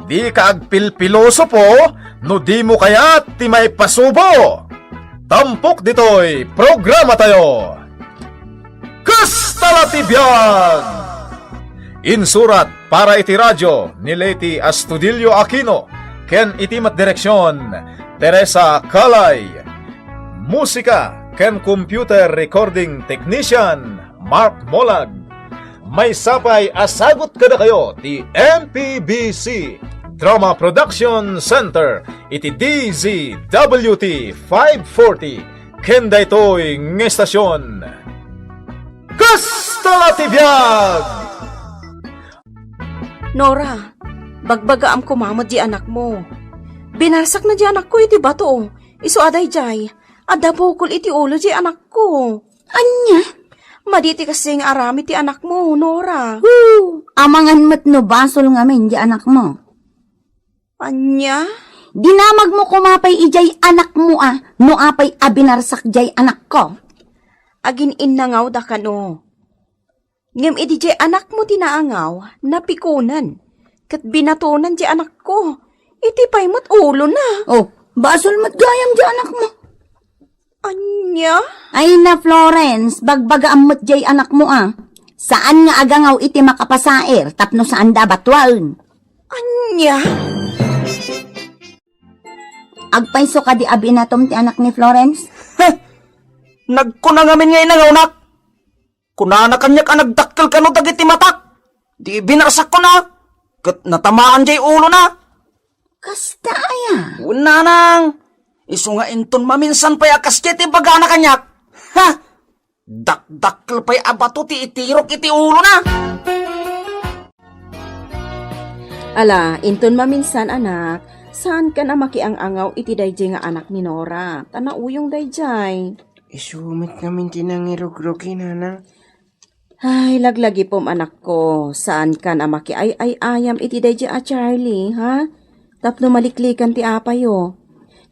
Dika agpilpilosopo no dimo kayat ti maipasubo. Tampok ditoy programatayo. Kasta! Ti biag! Insurat para iti radio ni Leti Astudillo Aquino ken iti met direksion, Teresa Calay. Musika ken computer recording technician, Mark Molag. Maysa pay a sagut kadakayo ti M P B C Drama Production Center iti D Z W T five forty ken daytoy nga estasion. Kasta la ti biag! Nora, bagbagaam koma met di anakmo. Binarsakna di anakko iti bato. Isu a daydiay, adda bukol iti ulo di anakko. Ania? Madi ti kasdi nga aramid ti anakmo, Nora. Woo! Amangan met no basol ngamin di anakmo. Ania? Dinamagmo koma pay idiay anakmo a, no apay a binarsak diay anakko. Agin-innangawda kano. Ngem idi diay anakmo ti naangaw, napikunan, ket binatonan diay anakko. Iti pay met ulona. Oh, basol met gayam diay anakmo. Ania? Ay na, Florence, bagbagaam met diay anakmo a. Saan nga agangaw iti makapasair tapno saanda a batuaen. Ania? Agpayso kadi a binatom ti anak ni Florence? Heh! Nagkuna ngamin nga inangawnak. Kunana kaniak a nagdakkel kano dagiti matak. Di binarsak kona, ket natamaan diay ulona. Kasta aya? Wen, nanang, isu nga inton maminsan pay a kasdiay ti ibagana kaniak. Ha! Dakdakkel pay a bato ti itirok iti ulona. Ala, inton maminsan, anak, saankan a makiang-angaw iti daydiay nga anak ni Nora, ta nauyong daydiay. Isu met ngamin ti nangirugrugi, nanang. Ay, laglagipem, anakko, saankan a makiay-ay-ayam iti daydiay a Charlie, ha? Tapno maliklikan ti apayo.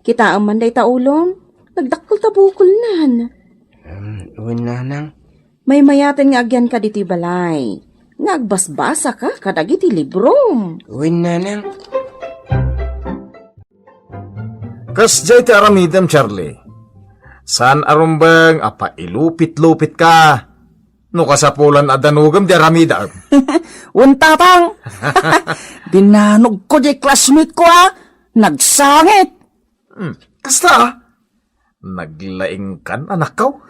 Kitaem man dayta ulom, nagdakkel ta bukolnan. Um, wen, nanang. Maymayaten nga agyanka ditoy balay, nga agbasbasaka kadagiti librom. Wen, nanang. Kasdiay ti aramidem, Charlie. Saan a rumbeng a pailupit-lupitka. No kasapulan a danogem ti aramidem. Wen, tatang. Dinanogko diay classmate ko, a. Nagsangit. Hmm, kasta, a. Naglaingkan, anakko.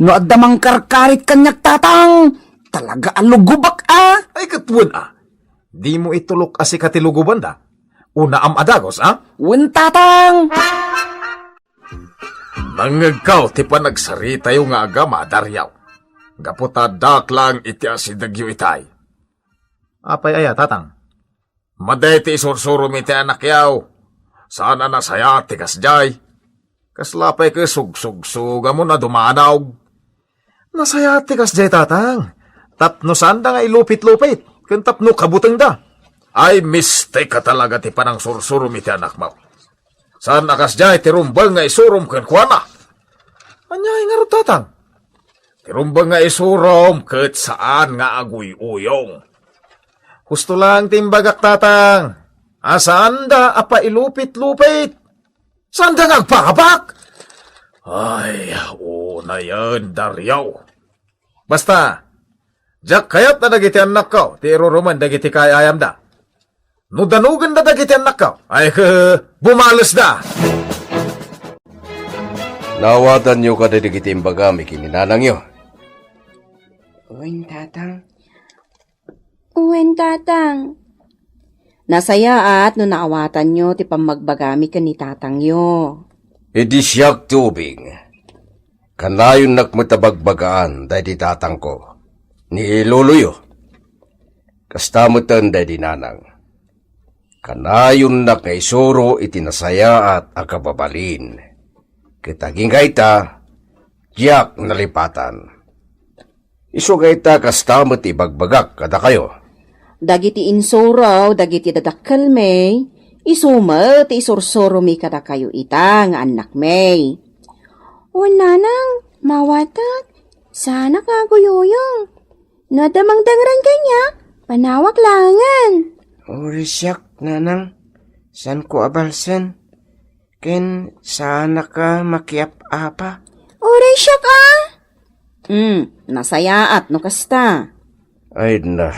No adda mangkarkarit kaniak, tatang, talaga a lugobak, a. Ay, ket wen, a. Dimo itulok a sika ti lugobanda. Unaam a dagus, a? Wen, tatang! Nangngegko ti panagsaritayo nga agama, Dario. Gapu ta addaak laeng iti asidegyo itay. Apay aya, tatang? Madi ti isursurom iti anakyo. Saan a nasayaat ti kasdiay. Kasla pay ket sugsugsugamon a dumanog. Nasayaat ti kasdiay, tatang. Tapno saanda nga ilupit-lupit, ken tapno kabutengda. Ay, mistek a talaga ti panangsursurom iti anakmo. Saan a kasdiay ti rumbeng nga isurom kenkuana. Ania ngarud, tatang? Ti rumbeng nga isurom ket saan nga aguy-uyong. Husto laeng ti imbagak, tatang, a saanda a pailupit-lupit. Saanda nga agpaabak? Ay, unayen, Dario. Basta, diak kayat a dagiti annakko ti irurumen dagiti kaay-ayamda. No danogenda dagiti annakko, ay, bumalesda. Naawatanyo kadi dagiti imbagami ken ni nanangyo? Wen, tatang. Wen, tatang. Nasayaat no naawatanyo ti pammagbagami ken ni tatangyo. Idi siak ti ubing, kanayonnak met a bagbagaan daydi tatangko, ni loloyo. Kasta metten daydi nanang. Kanayonnak nga isuro iti nasayaat a kababalin. Ket agingga ita, diak nalipatan. Isu nga ita, kasta met ti ibagbagak kadakayo. Dagiti insuro dagiti dadakkelmi, isu met ti isursuromi kadakayo ita nga annakmi. Wen, nanang, maawatak, saanak nga aguyuyong. No adda mangdengren kaniak, panawak laengen. Uray siak, nanang, saanko a balsen. Ken saanak a makiap-apa. Uray siak, a! Hmm, nasayaat no kasta. Ay na,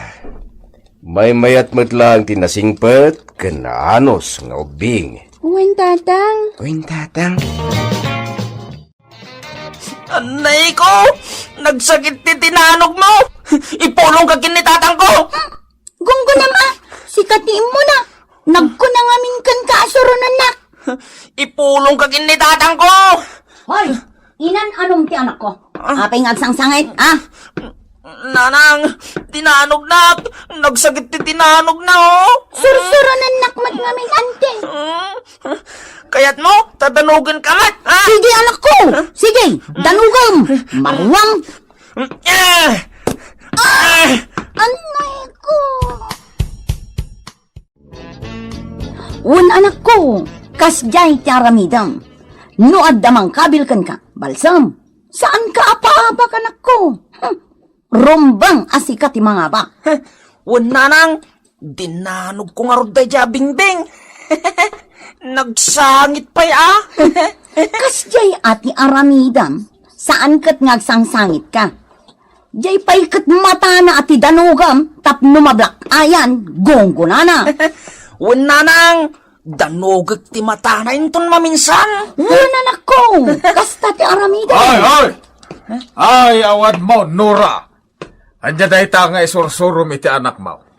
maymayat met laeng ti nasingpet ken naanus nga ubbing. Wen, Tatang. Wen, Tatang. Anay ko! Nagsakit ti tinanogmo! Ipulong ka ken ni tatang ko! Gunggunam a, sika ti immuna. Nagkuna ngamin kenka a suronennak. Ipulong ka ken ni tatang ko! Hoy, inan-anom ti anakko. Ah. Apay nga agsangsangit, ha? Nanang, tinanognak! Nagsakit ti tinanogna, oh! Sursuronennak met ngamin, ante. Mm. Kayatmo, tadanogen ka met, ha? Sige, anakko! Sige, danogem! Maruam! Eh! Eh! Anay ko! Wen, anakko, kasdiay ti aramidem. No adda mangkabil kenka, balsem. Saanka a paabak, anakko. Hmm. Rumbeng a sika ti mangabak. Wen, nanang, dinanogko ngarud daydiay a bingbing. Nagsangit pay a. Kasdiay a ti aramidem, saan ket nga agsangsangitka. Diay pay ket matana a ti danogem tapno mablak-ayan, gunggunana. Wen, nanang, danogek ti matana inton maminsan. Wen, anakko, kasta ti aramidem. Ay, ay! Ay, awanmo, Nora! Ania dayta nga isursurom iti anakmo?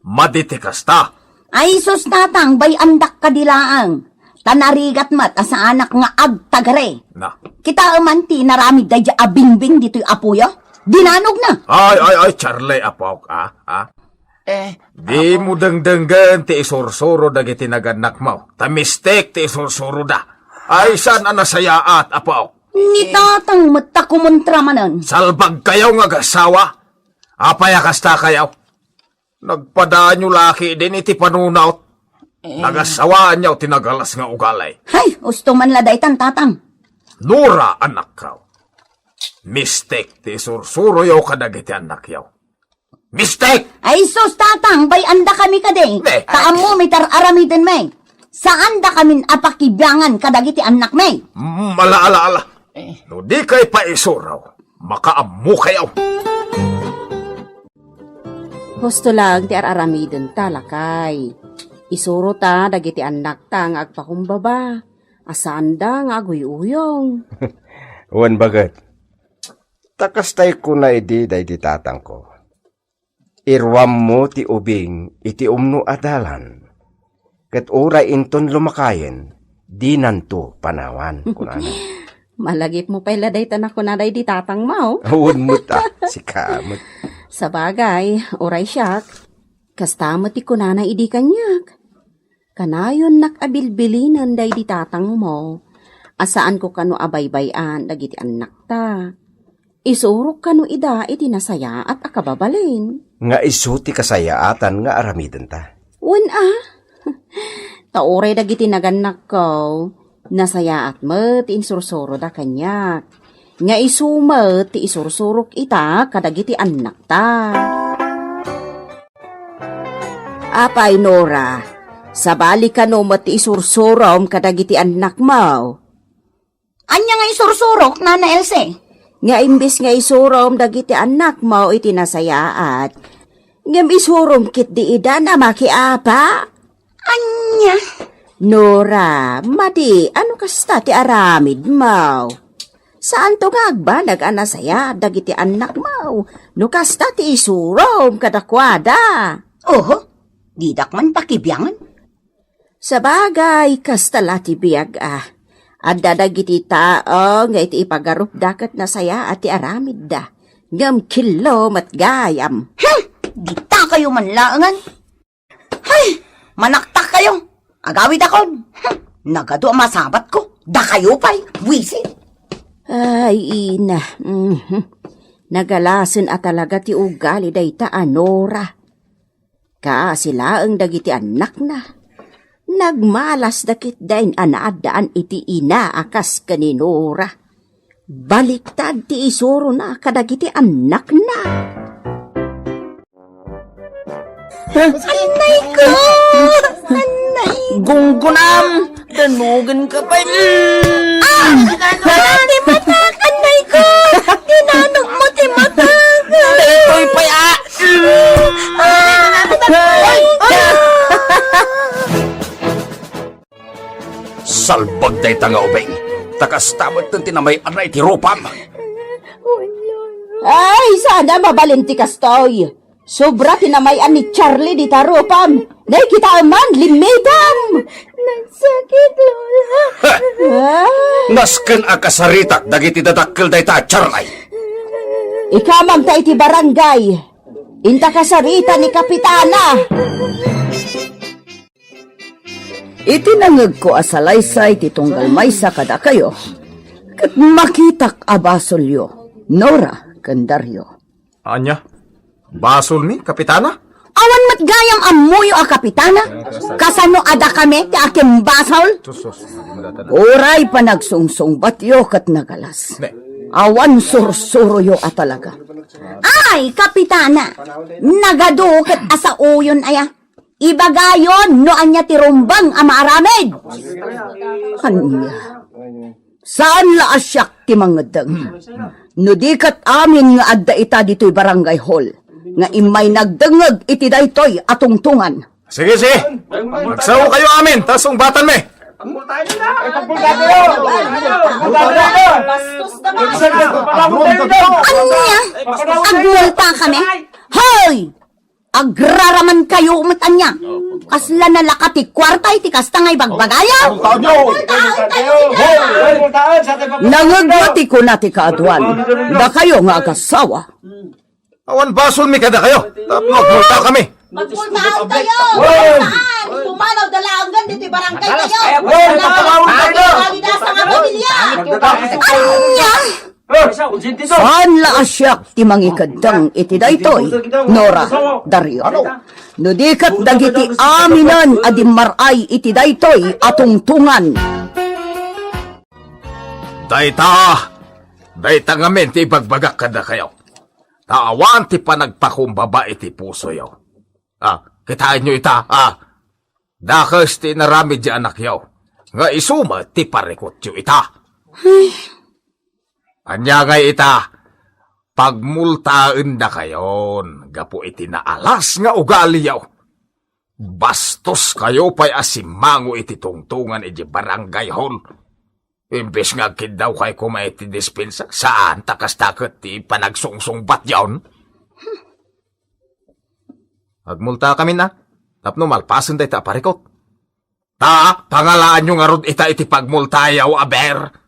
Madi ti kasta. Ay sus, tatang, bay-andak kadi laeng. Ta narigat met a saanak nga agtagari. Na. Kitaem man ti inaramid daydiay a bingbing ditoy apoyo. Dinanogna. Ay, ay, ay, Charlie, apok, ah, ah. Eh, dimo dengdenggen ti isursuro dagiti nagannakmo. Ta mistek ti isursuroda. Ay, saan a nasayaat, apok. Ni tatang met ta kumontra manen. Salbagkayo nga agasawa. Apay a kastakayo? Nagpadaanyo la ketdin iti panunot. Eh. Nagasawaanyo ti nagalas nga ugali. Hay, usto man la daytan, tatang. Nora, anakko. Mistek ti isursuroyo kadagiti annakyo. Mistek! Ay sus, tatang, bay-andakami kadi. Ne. Ta ammomi ti ar-aramidenmi. Saandakamin a pakibiangan kadagiti annakmi. Mm, ala, ala, ala. Eh. No dikay paisuro, makaammokayo. Husto laeng ti ar-aramidenta, lakay. Isurota dagiti annakta nga agpakumbaba, a saanda nga aguyuyong. Wen, baket. Ta kasta kuna idi daydi tatangko. Iruammo ti ubing iti umno a dalan, ket uray inton lumakayen, dinanto panawan, kunana. Malagipmo pay la dayta nakuna daydi tatangmo. Awan met a, sika met. Sabagay, uray siak, kasta met ti kunana idi kaniak. Kanayonnak a bilbilinen daydi tatangmo, a saanko kano a baybay-an dagiti annakta. Isurok kano ida iti nasayaat a kababalin. Nga isu ti kasayaatan nga aramidenta. Wen a, ta uray dagiti nagannakko, nasayaat met ti insursuroda kaniak. Nga isu met ti isursurok ita kadagiti annakta. Apay, Nora, sabali kano met ti isursurom kadagiti annakmo? Ania nga isursurok, Nana Else? Nga imbes nga isurom dagiti annakmo iti nasayaat, ngem isurom ketdi ida a makiapa? Ania? Nora, madi, ano kasta ti aramidmo? Saanto nga agbanag a nasayaat dagiti annakmo no kasta ti isurom kadakuada? Oho, didak man pakibiangan. Sabagay, kasta la ti biag a. Adda dagiti tao nga iti ipagarupda ket nasayaat ti aramidda. Ngem kello met gayam. Hmm! Dita kayo man laengen. Hay! Manaktak kayo! Agawidakon! Hm, nagadu a masabatko! Dakayo pay! Buisit! Ay, ina. Mhm. Nagalasen a talaga ti ugali dayta a Nora. Kaasi laeng dagiti annakna. Nagmalasda ketdin a naaddaan iti ina a kas ken ni Nora. Baliktad ti isurona kadagiti annakna. Annay ko! Annay! Gunggunam! Danugen ka pay! Ah! Ati matak! Annay ko! Dinanog dayta nga ubing. Ta kasta met ti namay-anna iti rupam. Ay, saan a mabalin ti kastoy. Sobra ti namay-an ni Charlie dita rupam. Nakitaem man, limmitem. Nagsakit, Lola. Ha! Ah. Nasken a kasaritak dagiti dadakkel dayta a Charlie. Ikamangta iti barangay. Inta kasarita ni Kapitana. Iti nangegko a salaysay ti tunggal maysa kadakayo, ket makitak a basolyo, Nora ken Dario. Ania? Basolmi, Kapitana? Awan met gayam ammoyo a Kapitana? Kasano a dakami ti akimbasol? Sus, sus, sus. Uray panagsungsungbatyo ket nagalas. Ne. Awan sursuroyo a talaga. Ay, Kapitana! Nagadu ket asaoyon aya. Ibagayon no ania ti rumbeng a maaramid. Ania? Saan la a siak ti mangeddeng. No di ket amin nga adda ita ditoy barangay hall nga immay nagdengngeg iti daytoy a tungtungan. Sige, sige. Magsao kayo amin, ta sungbatanmi. Ania? Agmulta kami? Hoy! Agraraman kayo met ania. Kasla nalaka ti kuarta iti kasta nga ibagbagayo. Nangegwa ti kuna ti kaaduan. Dakayo nga agasawa. Awan basolmi kadakayo. Tapno agmulta kami. Magmultaan kayo. Saan? Pumanaw da laeng ditoy barangay kayo. Ania? Saan la a siak ti mangikeddeng iti daytoy, Nora, Dario. No di ket dagiti aminen a dimmaray iti daytoy a tungtungan. Dayta, dayta ngamin ti ibagbagak kadakayo. Ta awan ti panagpakumbaba iti pusoyo. Ah, kitaenyo ita, ah. Dakes ti inaramid ti anakyo, nga isu met ti parikutyo ita. Ay. Ania ngay ita, pagmultaendakayon gapu iti naalas nga ugaliyo. Bastoskayo pay a simmango iti tungtungan iti barangay hall. Imbes nga agkiddawkay koma iti dispensa, saan ta kasta ket ti panagsungsungbatyon? Agmultakamin a, tapno malpasen dayta a parikut. Ta, pangalaanyo ngarud ita iti pagmultayo, aber.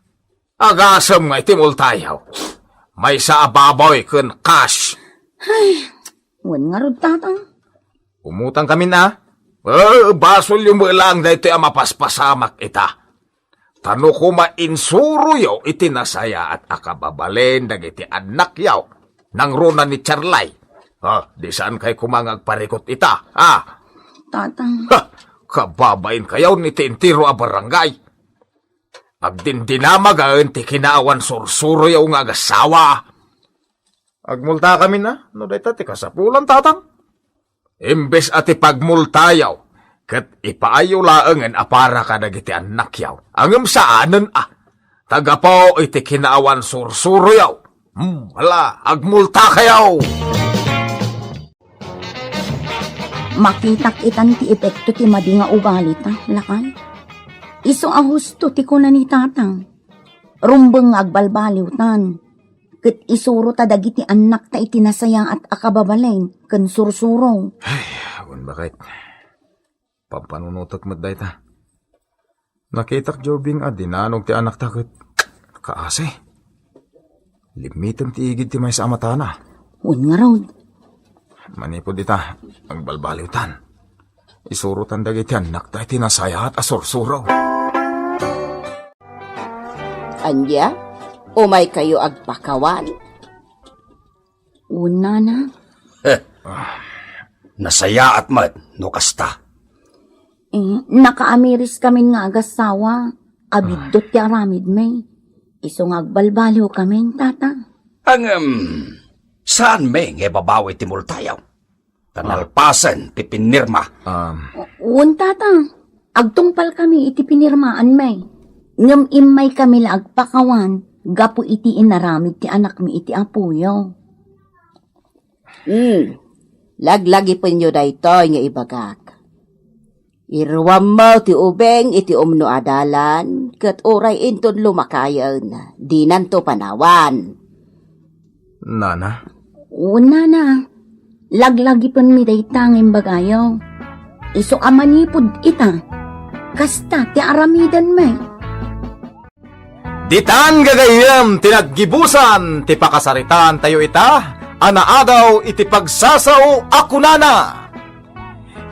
Agasem nga iti multayo. Maysa a baboy ken cash. Ay, wen ngarud, Tatang. Umutangkamin a. Eh, basolyo met laeng daytoy a mapaspasamak ita. Ta no koma insuroyo iti nasayaat a kababalin dagiti annakyo, nangruna ni Charlay. Ah, di saankay koma nga agparikut ita, ah. Tatang. Ha! Kababainkayon iti entero a barangay. Agdindinamagaen ti kinaawan sursuroyo nga agasawa. Agmultakamin a, no dayta ti kasapulan, Tatang. Imbes a ti pagmultayo, ket ipaayyo laengen a para kadagiti annakyo, ngem saanen a. Ta gapu iti kinaawan sursuroyo. Hmm, ala, agmultakayo! Makitak itan ti epekto ti madi nga ugalita, lakay. Isu a husto ti kuna ni Tatang. Rumbeng nga agbalbaliwtan, ket isurota dagiti annakta iti nasayaat a kababalin ken sursuro. Ay, awan baket. Pampanunotek met dayta. Nakitak diay ubing a dinanog ti anakta ket kaasi. Limmitem ti igid ti maysa a matana. Wen ngarud. Manipud ita, agbalbaliwtan. Isurotan dagiti annakta iti nasayaat a sursuro. Ania? Umaykayo agpakawan? Wen, Nana. Nasayaat met no kasta. Eh, nakaamiriskamin nga agasawa. Abiddut ti aramidmi. Isu nga agbalbaliwkamin, Tata. Ngem, saanmi nga ibabawi ti multayo? Ta nalpasen ti pinirma. Um, Wen, Tata. Agtungpalkami iti pinirmaanmi. Ngem immaykami la agpakawan gapu iti inaramid ti anakmi iti apoyo. Hmm. Laglagipenyo daytoy nga ibagak. Iruammo ti ubing iti umno a dalan, ket uray inton lumakayen, dinanto panawan. Nana? O, nana, laglagipenmi dayta nga imbagayo. Isu a manipud ita, kasta ti aramidenmi. Ditan gagayyem ti naggibusan ti pakasaritaantayo ita a naadaw iti pagsasao a kunana,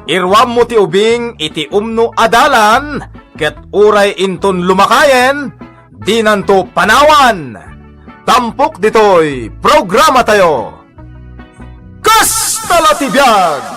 "Iruammo ti ubing iti umno a dalan, ket uray inton lumakayen, dinanto panawan." Tampok ditoy programatayo. Kasta la ti biag!